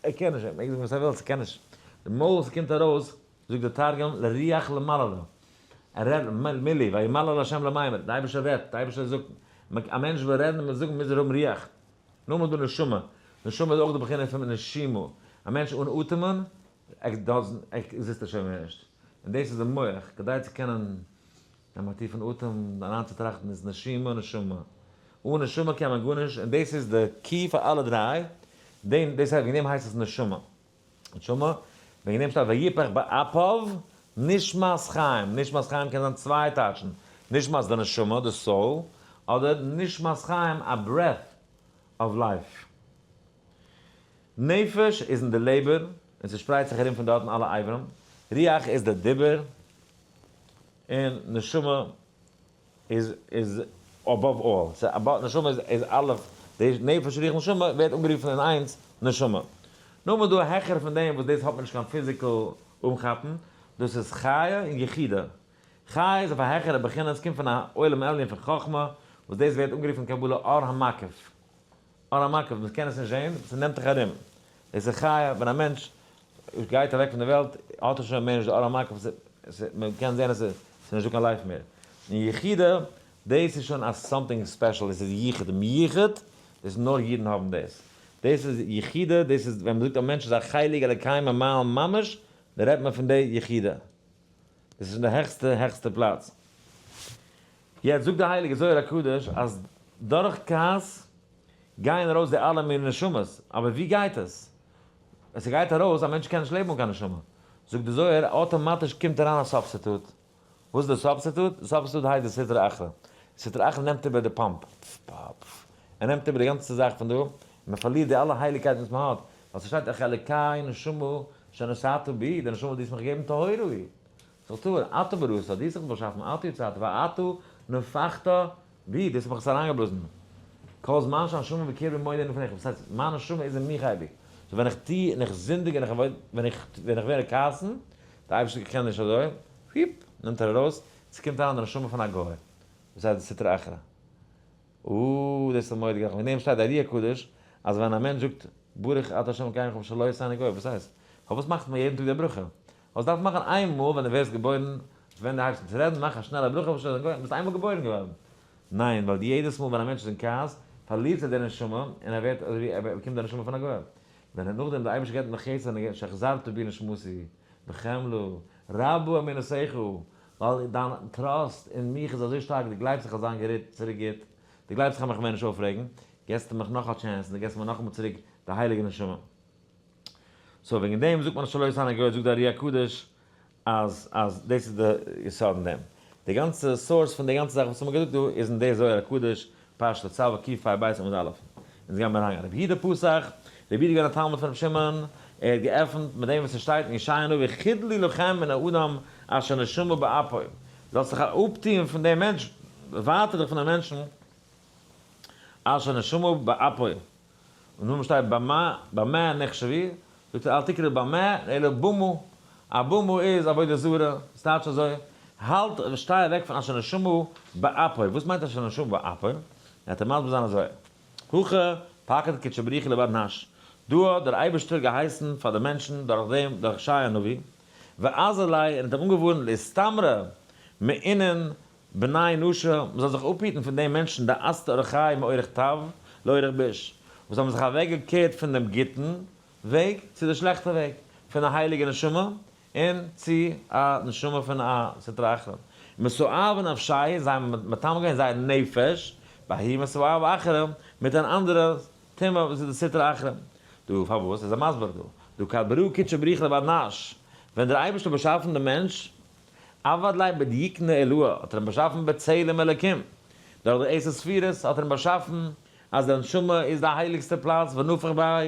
ער קען נישט, ער מעג זאגן וואס ער וויל, ס'קען נישט, די מויל וואס קומט ארויס זאגט דער תרגום לרוח למללא, ער רעדט מילי וימלל ה' למימר, די אייבערשטער רעדט, די אייבערשטער זאגט, א מענטש וויל רעדן און זאגן מוז ער האבן רוח. נאכדעם איז דא נשמה, נשמה איז אויך די בחינה פון נשימה, א מענטש אן אטעמען עקזיסט ער שוין מער נישט, און דאס איז די מח, כדי צו קענען נעמען א טיפן אטעם, אריינצוטראכטן איז נשימה נשמה, אן נשמה קען מען גארנישט, און דאס איז די key פאר אלע דריי, דעם דאס הייסט וועגן דעם הייסט עס נשמה, נשמה, וועגן דעם שטייט ויפח באפיו נשמת חיים, נשמת חיים קען זיין צוויי טייטשן, נשמת די נשמה, די soul, אדער נשמת חיים א breath of life. נפש איז אין די לעבער, און ס'שפרייט זיך ארום פון דארטן אלע אברים, רוח איז די דיבור, און נשמה איז איז above all, ס'איז above, נשמה איז איז אלף, די נפש רוח נשמה ווערט אנגערופן אין איינס נשמה. נאכדעם איז דא העכער פון דעם וואס דאס האט מען נישט קיין physical אנכאפן, דאס איז חיה און יחידה. חיה איז אויף א העכערע בחינה, עס קומט פון א עולם עליון פון חכמה, וואס דאס ווערט אנגערופן אין קבלה אור המקיף. אור המקיף, מען קען עס נישט זען, ס'נעמט דיך ארום. דאס איז חיה, ווען א מענטש גייט אוועק פון די וועלט, האט ער שוין מער נישט די אור המקיף, מען קען זען אז ס'איז נישטא קיין life מער. און יחידה, דאס איז שוין א something special, דאס איז יחוד, מיוחד, דאס איז נאר אידן האבן דאס. דאס איז יחידה, דאס איז ווען מען זאגט א מענטש איז א חלק אלוקי ממעל ממש, דא רעדט מען פון די יחידה. דאס איז שוין די העכסטע העכסטע פלאץ. יעצט זאגט די הייליגע זוהר הקדוש אז דורך כעס גייען ארויס די אלע מיני נשמות, אבער ווי גייט עס? ווען ס'גייט ארויס, א מענטש קען נישט לעבן אן קיין נשמה. זאגט די זוהר, אטאמאטיש קומט אריין א substitute. וואס איז די substitute? די substitute הייסט די סטרא אחרא. סטרא אחרא נעמט איבער די פאמפ. ער נעמט איבער די גאנצע זאך פון דא, און מען פארלירט די אלע הייליגקייטן וואס מען האט, ווייל ס'שטייט אך אלוקי נשמה שנתת בי, די נשמה וואס דו האסט מיך געגעבן טהורה היא, ס'איז טהור, אתה בראתה, דו האסט מיך באשאפן, אתה יצרת, ואתה נפחת בי, דו האסט מיך עס אריינגעבלאזן, כל זמן שהנשמה בקרבי מודה אני לפניך, וואס הייסט, מיין נשמה איז אין מיך אייביג, so ווען איך טו און איך זינדיג און איך ווען איך ווען איך ווער אין כעסן, די אייבערשטער קען נישט אזוי, פיפ, נעמט ער ארויס, ס'קומט אריין די נשמה פון א גוי, וואס הייסט די סטרא אחרא. אוה, דאס איז מורא'דיג רחמים. אין דעם שטייט די ארי הקדוש, אז ווען א מענטש זאגט ברוך אתה ה' אלקינו מלך שלא עשני גוי, וואס הייסט? פארוואס מאכט מען יעדן טאג די ברכה? וואס דארף מען מאכן איין מאל ווען דו ווערסט געבוירן, ווען דו הייבסט אן צו רעדן, מאך א שנעלע ברכה שלא עשני גוי, ביסט איינמאל געבוירן געווארן. ניין, ווייל יעדעס מאל ווען א מענטש איז אין כעס, פארלירט ער די נשמה, און ער ווערט אזוי ווי ער באקומט די נשמה פון א גוי. ווען ער נאכדעם די אייבערשטער געבט אים חסד און ער געבט שהחזרת בי נשמתי, בחמלה, רבה אמונתך, ווייל דיין trust אין מיך איז אזוי שטארק, דו גלייבסט איך וועל זיין געריט צוריק גוט, דו גלייבסט איך וועל מיך מער נישט אויפרעגן, געבסטו מיך נאך א chance און דו געבסט מיר נאכאמאל צוריק די הייליגע נשמה. so וועגן דעם זאגט מען שלא עשני גוי, זאגט די ארי הקדוש אז אז דאס איז די יסוד אין דעם. די גאנצע source פון די גאנצע זאך וואס האמיר געזאגט דא איז אין די זוהר הקדוש, פרשת תצוה קפ"ב עמוד א'. אונז גיימיר אריינגיין. רבי יהודה פתח, רבי יהודה איז געווען א תלמיד פון רבי שמעון, ער האט געעפנט מיט דעם וואס עס שטייט אין ישעיה הנביא חדלו לכם מן האדם אשר נשמה באפו, זאלסט זיך אפטוהן פון דעם מענטש, ווייטער דיך פון דעם מענטשן אשר נשמה באפו, און נאכדעם שטייט במה במה נחשבי, זאגט ער אל תקרא במה אלא במה, א במה איז עבודה זרה, ס'טייטש אזוי, האלט שטיי אוועק פון אשר נשמה באפו, וואס מיינט אשר נשמה באפו? וועט ער מסביר זיין אזוי, הכא פקיד קודשא בריך הוא לבר נש, דא האט דער אייבערשטער געהייסן פאר די מענטשן דורך דעם דורך ישעי' הנביא, ואזהר ליה און האט אים אנגעווארנט לאיסתמרא מאינון בני נשא, מען זאל זיך אפהיטן פון די מענטשן דאסתו אורחייהו מאורח טב לאורח ביש, וואס האבן זיך אוועקגעקערט פון דעם גוטן וועג צו די שלעכטע וועג, פון א הייליגע נשמה און צו א נשמה פון א סטרא אחרא. מסואב נפשי, זיי האבן מטמא געווען זייער נפש, בההיא מסואב אחרא, מיט אן אנדערע טומאה וואס איז די סטרא אחרא. דא פארוואס איז ער מסביר דא? דהא כד ברא קודשא בריך לבר נש, ווען דער אייבערשטער האט באשאפן דעם מענטש, עבד ליה בדיוקנא עילאה, האט ער אים באשאפן בצלם אלקים, דורך די עשר ספירות האט ער אים באשאפן אז די נשמה איז די הייליגסטע פלאץ ונפח ביה,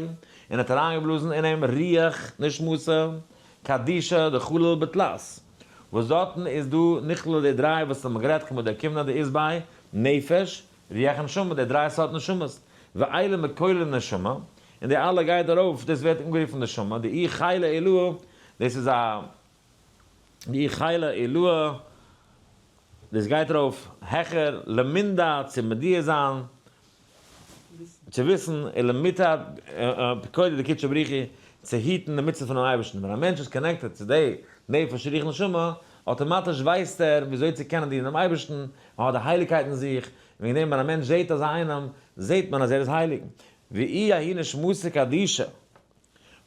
און האט אריינגעבלאזן אין אים רוח נשמתא קדישא דכליל בתלת, וואס דארטן איז דא נכלל די דריי וואס האבן גערעדט כמו דאוקימנא דאית ביה, נפש, רוח און נשמה, די דריי סארט נשמות, ואלו מכוללין נשמה, און די אלע גייט ארויף, דאס ווערט אנגערופן נשמה, דאיהי חילא עילאה, דאס איז א. דאיהי חילא עילאה, דאס גייט ארויף העכער, למידע צו מודיע זיין, צו וויסן, ולמיטב פקודי דקודשא בריך הוא, צו היטן די מצוות פונעם אייבערשטן. ווען א מענטש איז connected צו די נפש רוח נשמה, אטאמאטיש ווייסט ער וויאזוי צו קענען דינען דעם אייבערשטן, ער האט די הייליגקייט אין זיך, וועגן דעם ווען א מענטש זעט אזא איינעם, זעט מען אז ער איז הייליג. ואי ההיא נשמתא קדישא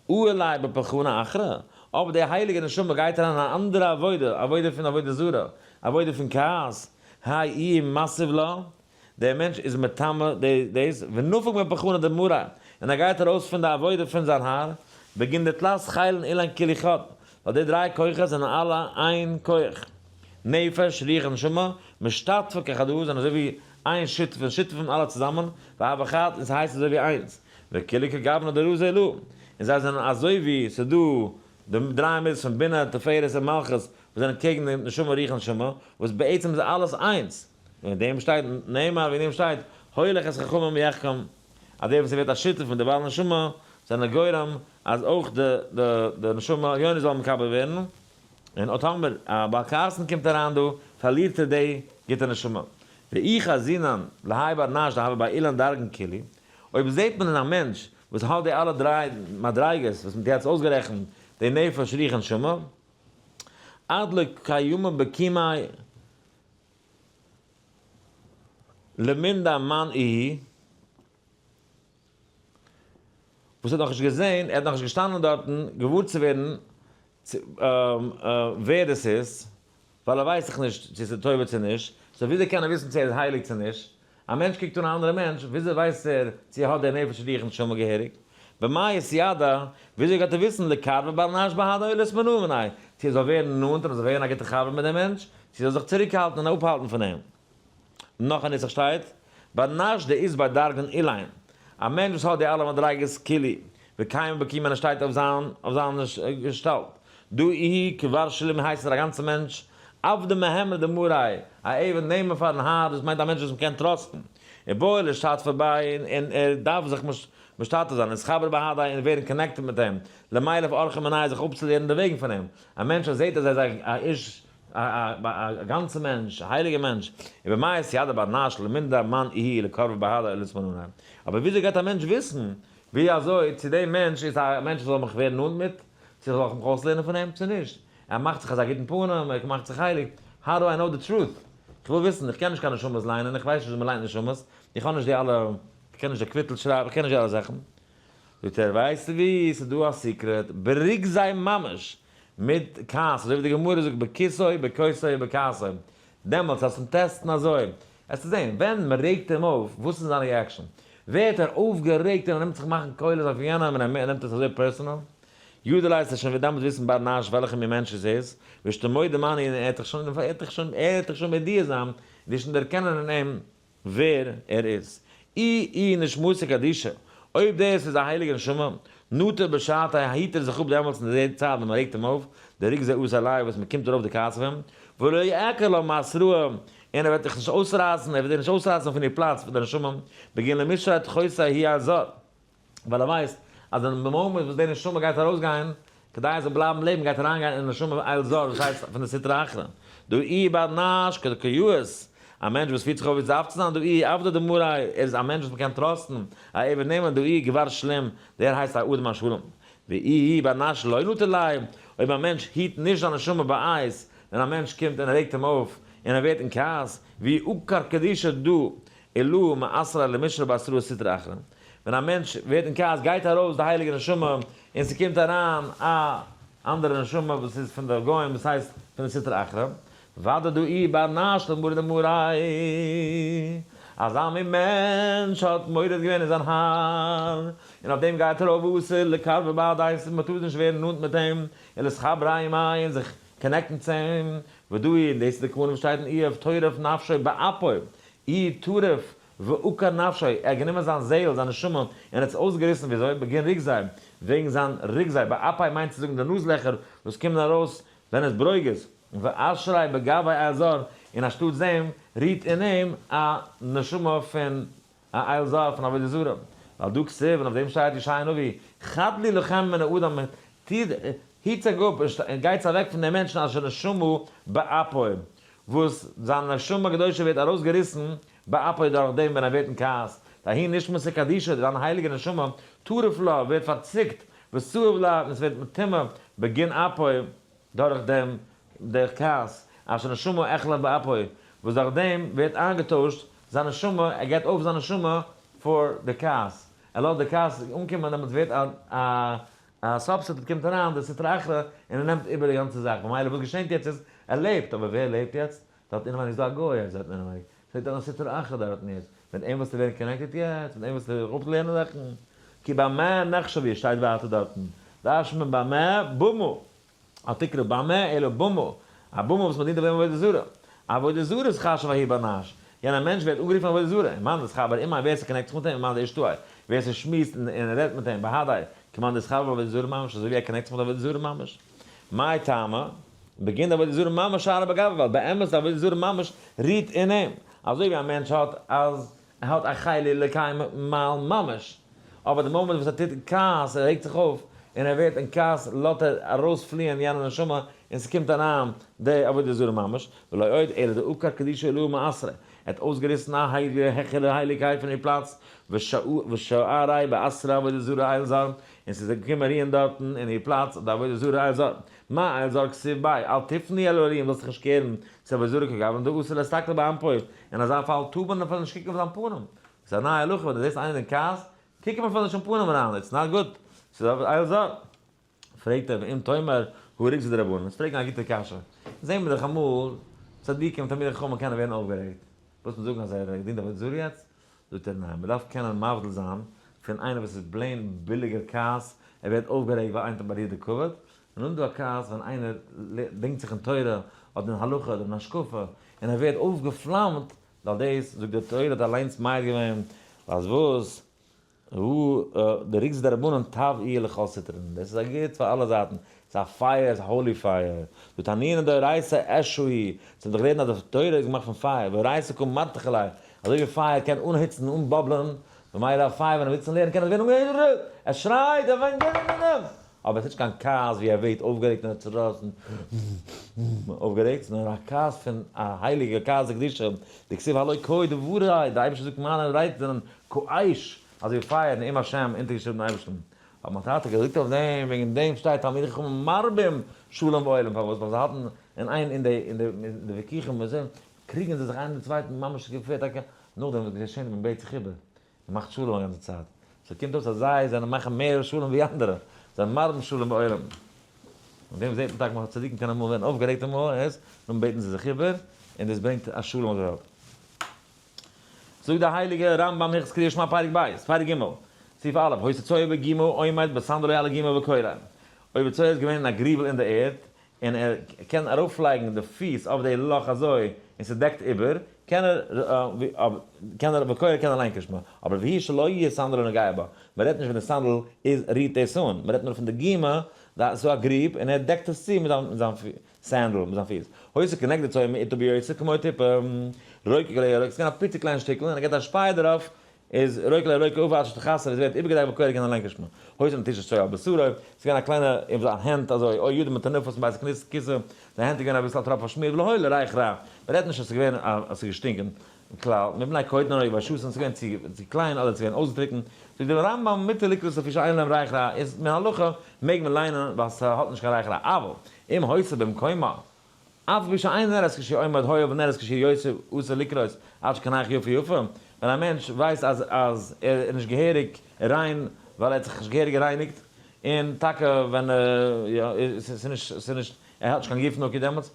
אולי בפולחנא אחרא, אבער די הייליגע נשמה גייט אריין אין א אנדערע עבודה, עבודה פון עבודה זרה, עבודה פון כעס, האי איהו מסיב לה, דער מענטש איז מטמא דאס, ונפק מפולחנא דמריה, און ער גייט ארויס פון די עבודה פון זיין האר, בגין דתלת חילין אילין כולהו חד, ווייל די דריי כוחות זענען אלע איין כח, נפש, רוח און נשמה, משתתפי כחדא, זענען אזוי ווי איין שותפות, שותפים אלע צוזאמען, והוו חד, און ס'הייסט אזוי ווי איינס. וכולהו כגוונא דרזא עילאה, און זיי זענען אזוי ווי ס'איז דא די דריי מידות פון בינה, תפארת און מלכות וואס זענען קעגן די נשמה רוח נשמה, וואס בעצם איז אלעס איינס, וועגן דעם שטייט נאמר וועגן דעם שטייט הולך את חכמים יחכם, אז דער וואס ווערט א שותף מיט די בעל נשמה זענען גורם אז אויך די די נשמה עליונה זאל מקבל ווערן, און אויב טאמער א בעל כעסן קומט אריין דא פארלירט ער די גוטע נשמה. ואי חזינן להאי בר נש דהוה ביה אילין דרגין כולהו, אויב זעט מען אין א מענטש וואס האט די אלע דריי מדריגות וואס מ'האט יעצט אויסגערעכנט, די נפש רוח און נשמה, עד לא קיימא בקימיה למידע מאן איהו, וואס האט נאכנישט געזען, ער האט נאכנישט געשטאנען דארטן געוואר צו ווערן ווער דאס איז, ווייל ער ווייסט דאך נישט צו ס'איז טובה צו נישט, so וויאזוי קען ער וויסן צו ער איז הייליג צו נישט? א מענטש קוקט אן א אנדערע מענטש, וויאזוי ווייסט ער צו ער האט די נפש רוח נשמה געהעריג? במאי יתידע, וויאזוי גייט ער וויסן לקרבא בר נש בהדיה או להתמנעא מיניה, צו ער זאל ווערן נאנט און ער זאל ווערן א גוטע חבר מיט דעם מענטש, צו ער זאל זיך צוריקהאלטן און אפהאלטן פון אים? נאך א נוסח שטייט, בר נש דאית ביה דרגין אלין, א מענטש וואס האט די אלע מדריגות כולהו, וקיים בקימה און ער שטייט אויף זיין אויף זיין געשטאלט. דא איהי כבר שלים הייסט ער א גאנצע מענטש, עבדא מהימנא דמארי', א עבד נאמן פארן האר, דאס מיינט א מענטש וואס מ'קען trust ן. ובעי לאשתתפא ביה און ער דארף זיך משתתף זיין, אתחבר בהדיה און ווערן connected מיט אים, למילף אורחא מיניה זיך אפצולערנען די וועגן פון אים. א מענטש וואס זעט אז ער איז א איש א גאנצע מענטש, א הייליגע מענטש, ובמאי אתידע בר נש למימדא מאן איהו לקרבא בהדיה ולתמניניה. אבער וויאזוי גייט א מענטש וויסן ווי אזוי צו דער מענטש איז א מענטש וואס זאל מיך ווערן נאנט מיט, צו איך זאל מיך אויסלערנען פון אים צו נישט? ער מאכט זיך אזא גוטן פנים, ער מאכט זיך הייליג, how do I know the truth? איך וויל וויסן, איך קען נישט קיין נשמות ליינען, איך ווייס נישט ווי מען ליינט נשמות, איך האב נישט די אלע, איך קען נישט די קוויטל שרייבן, איך קען נישט די אלע זאכן. זאגט ער, ווייסטו ווי, ס'איז דא א secret, ברוגז זיי ממש, מיט כעס, אזוי ווי די גמרא זאגט בכיסוי בכוסו בכעסו, דעמאלטס אז צום test ן אזוי, וועסטו זען, ווען מען רעגט אים אויף, וואס איז זיין reaction? ווערט ער אויפגערעגט און ער נעמט זיך מאכן קולות אויף יענעם און ער נעמט עס אזוי personal? יודעלע הייסט ער שוין וועט דעמאלטס וויסן בר נש וועלכע מין מענטש עס איז, ושתא מודה מאני און ער וועט דיך שוין, ער וועט דיך שוין, ער וועט דיך שוין מודיע זיין, און דיר שוין דערקענען אין אים ווער ער איז. אי אי נשמתא קדישא, אויב דאס איז א הייליגע נשמה, נטר בשעתיה היט ער זיך אפ דעמאלטס אין די צייט ווען מען רעגט אים אויף, דרוגזא אתי עליה וואס מען קומט ארויף די כעס אויף אים, ולא יעקר לה מעשרא, און ער וועט דיך נישט אויסרייסן, ער וועט דיר נישט אויסרייסן פון איר פלאץ פון די נשמה, בגין למשרת חוסה היא הזר. ווייל ער ווייסט אז אין די מאמענט וואס די נשמה גייט ארויסגיין, כדי ער זאל בלייבן לעבן גייט אריינגיין אין נשמה אל זר וואס הייסט פון די סטרא אחרא. דהא איהו בר נש כדקא יאות, א מענטש וואס פירט זיך אויף ווי עס דארף צו זיין, דהא איהו עבדא דמאריה, ער איז א מענטש וואס מען קען trust ן, א עבד נאמן, דהא איהו גבר שלים, דער הייסט א אדם השלם. ואי בר נש לא נטר ליה, אויב א מענטש היט נישט זיין נשמה בעת ווען א מענטש קומט און רעגט אים אויף און ער ווערט אין כעס, ואי עקר קדושה דא אלא מעשרא למישרי באתרא סטרא אחרא, ווען א מענטש ווערט אין כעס גייט ארויס די הייליגע נשמה און ס'קומט אריין א אנדערע נשמה וואס איז פון די גוים וואס הייסט פון די סטרא אחרא, ודאי דאי בר נש למרא דמראי, אזא מין מענטש האט מורד געווען אין זיין האר, און אויף דעם גייט ארויף ואסור לקרבא בהדיה, מ'טאר נישט ווערן נאנט מיט אים, ולאתחברא עמיה און זיך connect ן צו אים, ודאי, און דאס איז די כוונה וואס שטייט אין איוב טורף נפשו באפו, איהו טרף ועקר נפשו, ער האט גענומען זיין זעהל, זיין נשמה, און האט עס אויסגעריסן, וויאזוי? בגין רוגזיה, וועגן זיין רוגזיה, באפיה מיינט צו זאגן די נאז לעכער וואס קומען ארויס ווען עס ברוגז, ואשרי בגויה אל זר, און אנשטאטס דעם רוהט אין אים א נשמה פון א אל זר פון עבודה זרה, ועל דא כתיב, און אויף דעם שטייט ישעי' הנביא, חדלו לכם מן האדם, היט זיך אפ און גייטס אוועק פון דעם מענטשן אשר נשמה באפו, וואס זיין נשמה קדושה ווערט ארויסגעריסן באפו דורך דעם ווען ער ווערט אין כעס, דההיא נשמתא קדישא, זיין הייליגע נשמה, טרף לה, ווערט פארציקט, וסאיב לה, און עס ווערט מטומא בגין אפו, דורך דעם דורך כעס, אשר נשמה אכלה באפו, וואס דורך דעם ווערט איינגעטוישט זיין נשמה, ער געבט אויף זיין נשמה פאר די כעס, ער לאזט די כעס אנקומען, דעמאלטס ווערט א א substitute קומט אריין, די סטרא אחרא, און ער נעמט איבער די גאנצע זאך, ממילא וואס געשענט יעצט איז, ער לעבט, אבער ווער לעבט יעצט? דארט אינעווייניג איז דא א גוי, ער זעט אינעווייניג, ס'איז דא א סטרא אחרא דארטן יעצט, מיט אים ווילסטו ווערן connected יעצט? מיט אים ווילסטו אפלערנען זאכן? כי במה נחשב שטייט ווייטער דארטן, דרש'נט מען במה במה, אל תקרא במה אלא במה, א במה וואס מען דינט אויף דעם עבודה זרה. עבודה זרה איז חשוב ההוא בר נש, יענער מענטש ווערט אנגערופן עבודה זרה, און מאן דאתחבר עמיה ווער ס' connect זיך מיט אים, און מאן דאשתעי ווער ס'שמועסט און רעדט מיט אים, בהדיה, כמאן דאתחבר בעבודה זרה ממש, אזוי ווי ער connect זיך מיט עבודה זרה ממש. מאי טעמא? בגין דעבודה זרה ממש שרי בגויה, ווייל באמת די עבודה זרה ממש רוהט אין אים, אזוי ווי א מענטש האט אז ער האט א חלק אלוקי ממעל ממש, אבער די מאמענט וואס ער טוט כעס, ער רעגט זיך אויף, און ער ווערט אין כעס, לאזט ער ארויספליען יענע נשמה, און ס'קומט אריין די עבודה זרה ממש, ולא עוד אלא דעקר קדושה עילאה מעשרא, ער האט אויסגעריסן א הייליגע העכערע הייליגקייט פון איר פלאץ, ושערי באתרא עבודה זרה אל זר, און ס'איז געקומען רוען דארטן אין איר פלאץ די עבודה זרה אל זר. מה אל זר כתיב ביה, אל תפני אל האלהים, זאלסט זיך נישט קערן צו עבודה זרה כגוון דאסור לאסתכלא באנפוהי, אין אזא פאל טאר מען אפילו נישט קוקן אויף זיין פנים, ס'איז א נייע הלכה ווען דו זעסט איינער אין כעס, קוק אים אפילו נישט אין פנים אריין, it's not good, ס'איז אל זר. פרעגט ער ואם תאמר הא רוגזא דרבנן, אונז פרעגן א גוטע קשיא, זעהן מיר דאך אמאל צדיקים תלמידי חכמים קענען ווערן אויפגערעגט, ווילסט מיר זאגן אז ער דינט עבודה זרה יעצט? זאגט ער ניין, מ'דארף קענען מבדיל זיין פון איינער וואס איז plain ביליגער כעס, ער ווערט אויפגערעגט ווייל איינער האט אים בארירט די כבוד, און נאכדעם דא א כעס ווען איינער דינגט זיך אין תורה אדער אין הלכה אדער אין השקפה און ער ווערט אויפגעפלאמט, ווייל דאס זאגט די תורה האט אליינס מעיד געווען אז וואס? די ריגזא דרבנן טב אי' לכל סטרין, דאס איז א גוטס פאר אלע זייטן, ס'איז א פייער, ס'איז א holy פייער. דתנינא דאורייתא אשא היא, צו דאך רעדן אז די תורה איז געמאכט פון פייער, ואורייתא קא מרתחא ליה, אזוי ווי פייער קען אנהיצן און אנבאבלען, ממילא א פייער ווען ער וויל לערנען קען עס ווערן אנגעהיצט, ער שרייט, ער וויינט, אבער עס איז נישט קיין כעס ווי ער ווערט אויפגערעגט און ער צעראסן, אויפגערעגט, נאר א כעס פון א הייליגע כעס דקדושה, דכתיב הלא כה דברי, דער אייבערשטער זאגט מיינע רייד זענען כאש, אזוי ווי פייער, נאום השם, אונטערגעשריבן אייבערשטן. האט מיין טאטע געזאגט אויף דעם, וועגן דעם שטייט תלמידי חכמים מרבים שלום בעולם, פארוואס? ווייל זיי האלטן אין איין אין די אין די וויכוחים וואס זיי קריגן זיי זיך איינער דעם צווייטן ממש געפערט טאקע, נאכדעם וואס געשענט מען בעט זיך איבער, מען מאכט שלום א גאנצע צייט, so קומט אויס אז זיי זענען מאכן מער שלום ווי אנדערע, זיי זענען מרבים שלום בעולם. און דעם זעט מען טאקע אז צדיקים קענען אמאל ווערן אויפגערעגט אמאל, עס, נאכדעם בעטן זיי זיך איבער, און דאס ברענגט א שלום אויף די וועלט. זאגט דער הייליגער רמב ם הלכות קריאת שמע פרק ב', פרק ג', סעיף א', היתה צואה בגומא עומד בסנדלו על הגומא וקורא, אויב די צואה איז געווען אין א גריבל אין די ערד, און ער קען ארויפלייגן די פיס אויף די לאך אזוי און ס'דעקט איבער, קען ער, קען ער, וקורא קען ער ליינען קריאת שמע, אבער והוא שלא יהיה סנדלו נוגע בה, מ'רעדט נישט ווען די סנדל איז רירט דאס אן, מ'רעדט נאר פון די גומא, ס'איז דא א גריב און ער דעקט עס צו מיט זיין סענדל מיט זיין פיס. היתה כנגד הצואה מעטה ביותר כמו טיפה. רוקק עליה רוק, ס'איז געווען א פיצי קליין שטיקל און ער געט א שפיי דערויף, איז רוקק עליה רוק עפר עד שתכסה, עס ווערט איבערגעדעקט וקורא קען ער ליינען קריאת שמע. היתה נטושת צואה על בשרו, ס'איז געווען א קליינע אין זיין הענט אזוי, או ידו מטונפות מבית הכסא, זיין הענט איז געווען אביסל א טראפ פארשמירט ולא היה לריח רע, מ'רעדט נישט אז ס'איז געווען אז ס'איז געשטינקען, כלל, מפני קוטן או יבשתן, ס'איז געווען צו קליין אדער ס'איז געווען אויסגעטריקנט, זאגט דער רמב ם מותר לקרות לפי שאין להם ריח רע, איז מן הלכה מעג מען ליינען ווייל ס'האט נישט קיין ריח רע, אבל אם היתה במקומה, אף על פי שאין נראית כשהוא עומד הואיל ונראית כשהוא יוצא אסור לקרות עד שיקנח יפה יפה, ווען א מענטש ווייסט אז אז ער איז נישט געהעריג ריין ווייל ער האט זיך נישט געהעריג גערייניגט, און טאקע ווען יא ס'איז נישט ס'איז נישט ער האט נישט קיין גוף נקי דעמאלטס,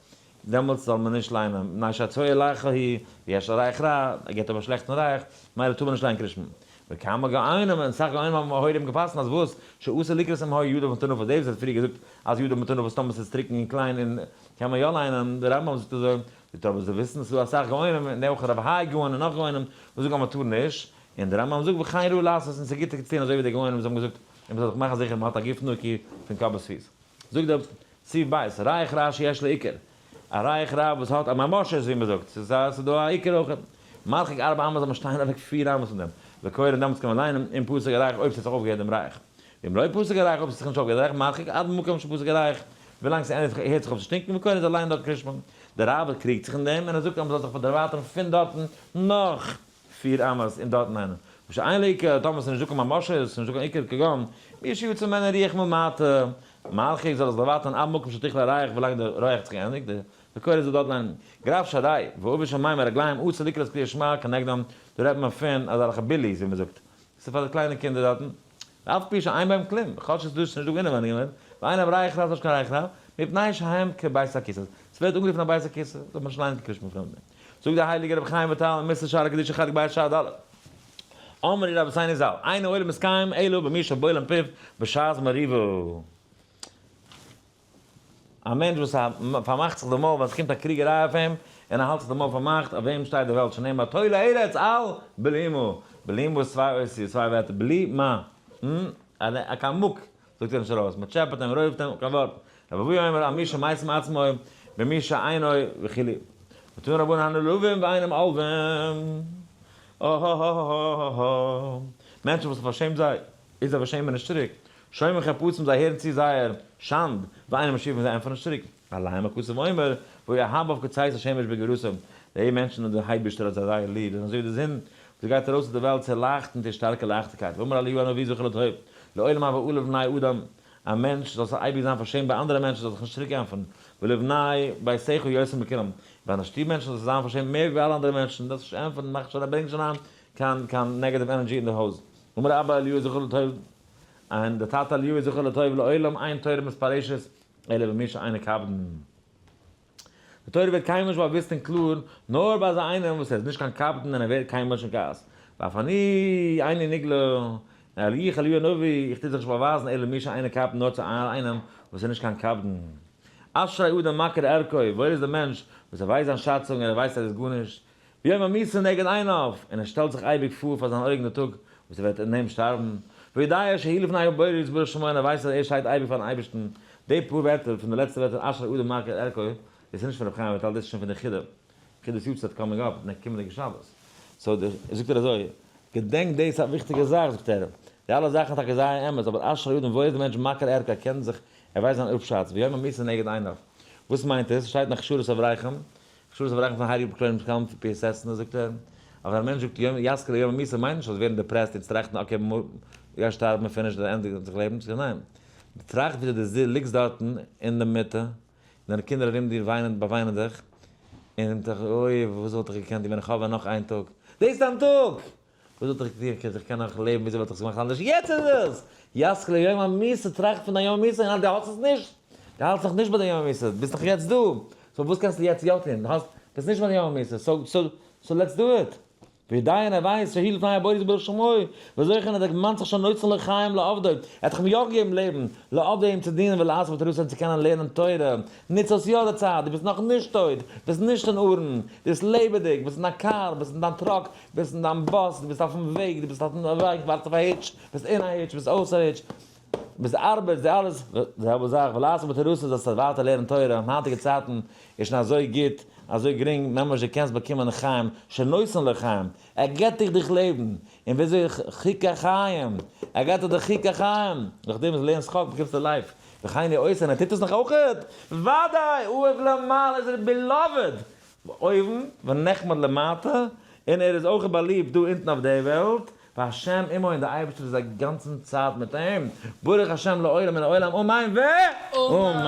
דעמאלטס זאל מען נישט ליינען, מפני שהצואה לחה היא, ויש לה ריח רע, ער געבט אבער א שלעכטן ריח, ממילא טאר מען נישט ליינען קריאת שמע. וכמה גאונים און סאך גאונים האבן הורים געפסקנט אז וואס, שאסור לקרות אם היו ידיו מטונפות, דאס וואס האט פריער געזאגט אז ידיו מטונפות טאמער ס'איז טרוקן און קליין און קען מען יא ליינען, דער רמב ם זאגט אזוי, זאגט ער אבער זיי וויסן ס'איז דא אסאך גאונים און אויך רב האי גאון און נאך גאונים וואס זאגן אז מ'טאר נישט, און דער רמב ם זאגט וכן ראוי לעשות און ס'איז גוט צו טון אזוי ווי די גאונים וואס האבן געזאגט און מ'זאל זיך מאכן זיכער מ'האט א גוף נקי פון קאפ ביז פיס. זאגט דער סעיף ב', ריח רע שיש לו עיקר, א ריח רע וואס האט א ממשות ווי מען זאגט, ס'איז א ס'איז דא א עיקר אויך, מרחיק ארבע אמות זאל מען שטיין אוועק פיר אמות פון דעם, וקורא דעמאלטס קען מען ליינען אם פסק הריח אויב ס'האט זיך אויפגעהערט דעם ריח, ואם לא פסק הריח אויב ס'האט זיך נישט אויפגעהערט דער ריח, מרחיק עד מקום שפסק הריח, ווילאנג ס'ענדיגט זיך הערט זיך אויף צו שטינקען וקורא זאל ליינען דארט קריאת שמע, דער ראבד קריגט זיך אין דעם און ער זאגט אז מ'זאל זיך דערווייטערן פון דארטן נאך פיר אמות און דארטן ליינען. ושאין לו עיקר, טאמער ס'איז נישט דא קיין ממשות, ס'איז נישט דא קיין עיקר כגון מי שיצא ממנו ריח מלמטה, מרחיק זאל עס דערווייטערן עד מקום שתכלה הריח ווילאנג די ריח האט זיך געענדיגט, די וקורא זאל דארט ליינען. גרף שדי, ועובר של מים הרגליים אסור לקרות קריאת שמע כנגדם, דא רעדט מען פון אזעלכע ביליס ווי מ'זאגט, ס'איז פאר די קליינע קינדער דארטן, ואף פי שאין בהם כלום, כאטש עס איז נישט דא אינעווייניג אין ואין להם ריח רע, ס'איז נישט קיין ריח רע, מפני שהם כבית הכסא, ס'ווערט אנגערופן א בית הכסא, זאל מען נישט ליינען קריאת שמע פון דעם. זאגט דער הייליגער רבי חיים וויטאל אין מס' שערי קדושה חלק ב' שער ד', אמרו רבותינו ז"ל, אין העולם מתקיים אלא במי שבולם פיו בשעת מריבה. א מענטש וואס פארמאכט זיך די מויל ווען עס קומט א קריגעריי אויף אים, און ער האלט זיך די מויל פארמאכט, אויף אים שטייט די וועלט שנאמר תולה ארץ על בלימה, בלימה איז צוויי אותיות, צוויי ווערטער, בלי מה, א קיין מוק זאגט ער נישט ארויס, מען טשעפעט אים, רויבט אים, קיין ווארט. רבי אבהו אומר על מי שמשים עצמו במי שאינו וכו'. ותנו רבנן הנעלבים ואינם עולבים. אההההההה. מענטשן וואס מ'פארשעמט זיי, איז זיי פארשעמען נישט צוריק. שומעים חרפתם זיי הערן צו זייער שאנד, ואינם משיבים זיי ענטפערן נישט צוריק. עליהם הכתוב אומר, והיו אהביו כצאת השמש בגבורתו. די מענטשן האט דער אייבערשטער האט זיי זייער ליב, זיי זענען אזוי ווי די זון וואס גייט ארויס אויף די וועלט צו לייכטן מיט איר שטארקע לייכטיגקייט. ואמר אליהו הנביא זכור לטוב, לעולם הוי עלוב לבני אדם, א מענטש זאל זיך אייביג זיין פארשעמט ביי אנדערע מענטשן זאל זיך נישט צוריק ענטפערן, ולבני ביתך יותר מכולם, ביי דיין שטוב מענטשן זאלסטו זיין פארשעמט מער ווי ביי אלע אנדערע מענטשן, דארפסט נישט ענטפערן, מאך נישט אריין, ברענג נישט אריין קיין קיין negative energy אין די הויז. אמר אבא אליהו זכור לטוב, און דער טאטע אליהו זכור לטוב, לעולם אין תורה מתפרשת אלא במי שאינו קפדן. די תורה ווערט קיינמאל נישט באוואוסט און קלאר, נאר ביי אזא איינעם וואס ער איז נישט קיין קפדן און ער ווערט קיינמאל נישט אין כעס. ואף אני איני נגלה, אל איך אליהו הנביא, איך טו זיך נישט באווייזן אלא למי שאינו קפדן נאר צו איינעם וואס איז נישט קיין קפדן. אשרי אדם מכיר ערכו, וואויל איז דער מענטש וואס ער ווייסט זיין שאצונג און ער ווייסט אז ער איז גארנישט, ביום המיתה נגד עיניו, און ער שטעלט זיך אייביג פאר פאר זיין אויגן די טאג. וואס ער וועט אין דעם שטארבן, ויודע שהוא לפני הבורא יתברך שמו און ער ווייסט אז ער שטייט אייביג פארן אייבערשטן, די פאר ווערטער פון די לעצטע ווערטער אשרי אדם מכיר ערכו, דאס איז נישט פון רבי חיים וויטאל דאס איז שוין פון די חידא, חידא'ס יארצייט coming up נעקסט קומענדיגע שבת, so זאגט ער אזוי, געדענק דאס איז א וויכטיגע זאך זאגט ער, די אלע זאכן טאקע זייער אמת, אבער אשרי אדם וואויל איז די מענטש מכיר ערכו ער קען זיך, ער ווייסט זיין אפשאץ, ויום המיתה נגד עיניו, וואס מיינט עס, שטייט אין הכשרת אברכים, הכשרת אברכים פון הייליגע פקלונים קאמף פיאסעצנא זאגט ער, אז ווען א מענטש זאגט יום יזכיר ליום המיתה מיינט נישט אז ווערן depressed און טראכטן okay גיי שטארבן און finish די ענדיגט זיך לעבן, זאגט ער ניין, דו טראכט וויאזוי דו ליגסט דארטן אין די מיטה און דיינע קינדער ארום דיר וויינען באוויינען דיך, און דיך אוי וואס וואלט איך געקענט טון ווען איך האב ווען נאך איין טאג, דאס איז דיין טאג! וואס וואלט איך געטון איך קען נאך לעבן וויאזוי וואלט איך עס געמאכט אנדערש, יעצט איז עס! יזכיר ליום המיתה טראכט פון דיין יום המיתה און אז דו האסט עס נישט, דו האלטסט נאך נישט ביי דיין יום המיתה, ביסט נאך יעצט דא, so וואס קענסטו יעצט יא טון, דו האסט, ביסט נישט ביי דיין יום המיתה, so so so let's do it. ויודע ער ווייסט שהוא לפני הבורא יתברך שמו, וזוכה און ער דערמאנט זיך שנותן לו חיים לעבדו, ער האט דאך אים יא געגעבן לעבן, לעבדו אים צו דינען ולעסוק בתורתו און צו קענען לערנען תורה, נוץ אויס יא די צייט, דו ביסט נאך נישט טויט, ביסט נישט אין ארון, דו ביסט לעבעדיג, ביסט אין דיין קאר, ביסט אין דיין truck, ביסט אין דיין באס, דו ביסט אויפן וועג, דו ביסט אויפן וועג, ווארטסט אויף א hitch, ביסט אין א hitch, ביסט אויס א hitch, ביסט ארבעטסט, די אלעס, די זעלבע זאך, ולעסוק בתורתו זאלסטו ווייטער לערנען תורה, אין היינטיגע צייטן איז שוין אזוי גוט, אזוי גרינג, ממש דו קענסט באקומען חיים, שנותן לו חיים, ער געבט דיך דיך לעבן, און וויאזוי חוקי חיים, ער געבט דיך די חוקי חיים, נאכדעם וואס דו לערנסט חק באקומסטו life, וכן הוא עושה, און ער טוט עס נאך אויכעט, ודאי, אהוב למעלה איז ער beloved, אויבן, ונחמד למטה, און ער איז אויך באליבט דא אונטן אויף די וועלט, והשם עמו און דער אייבערשטער איז א גאנצן צייט מיט אים, ברוך השם לעולם מן העולם אמן ואמן.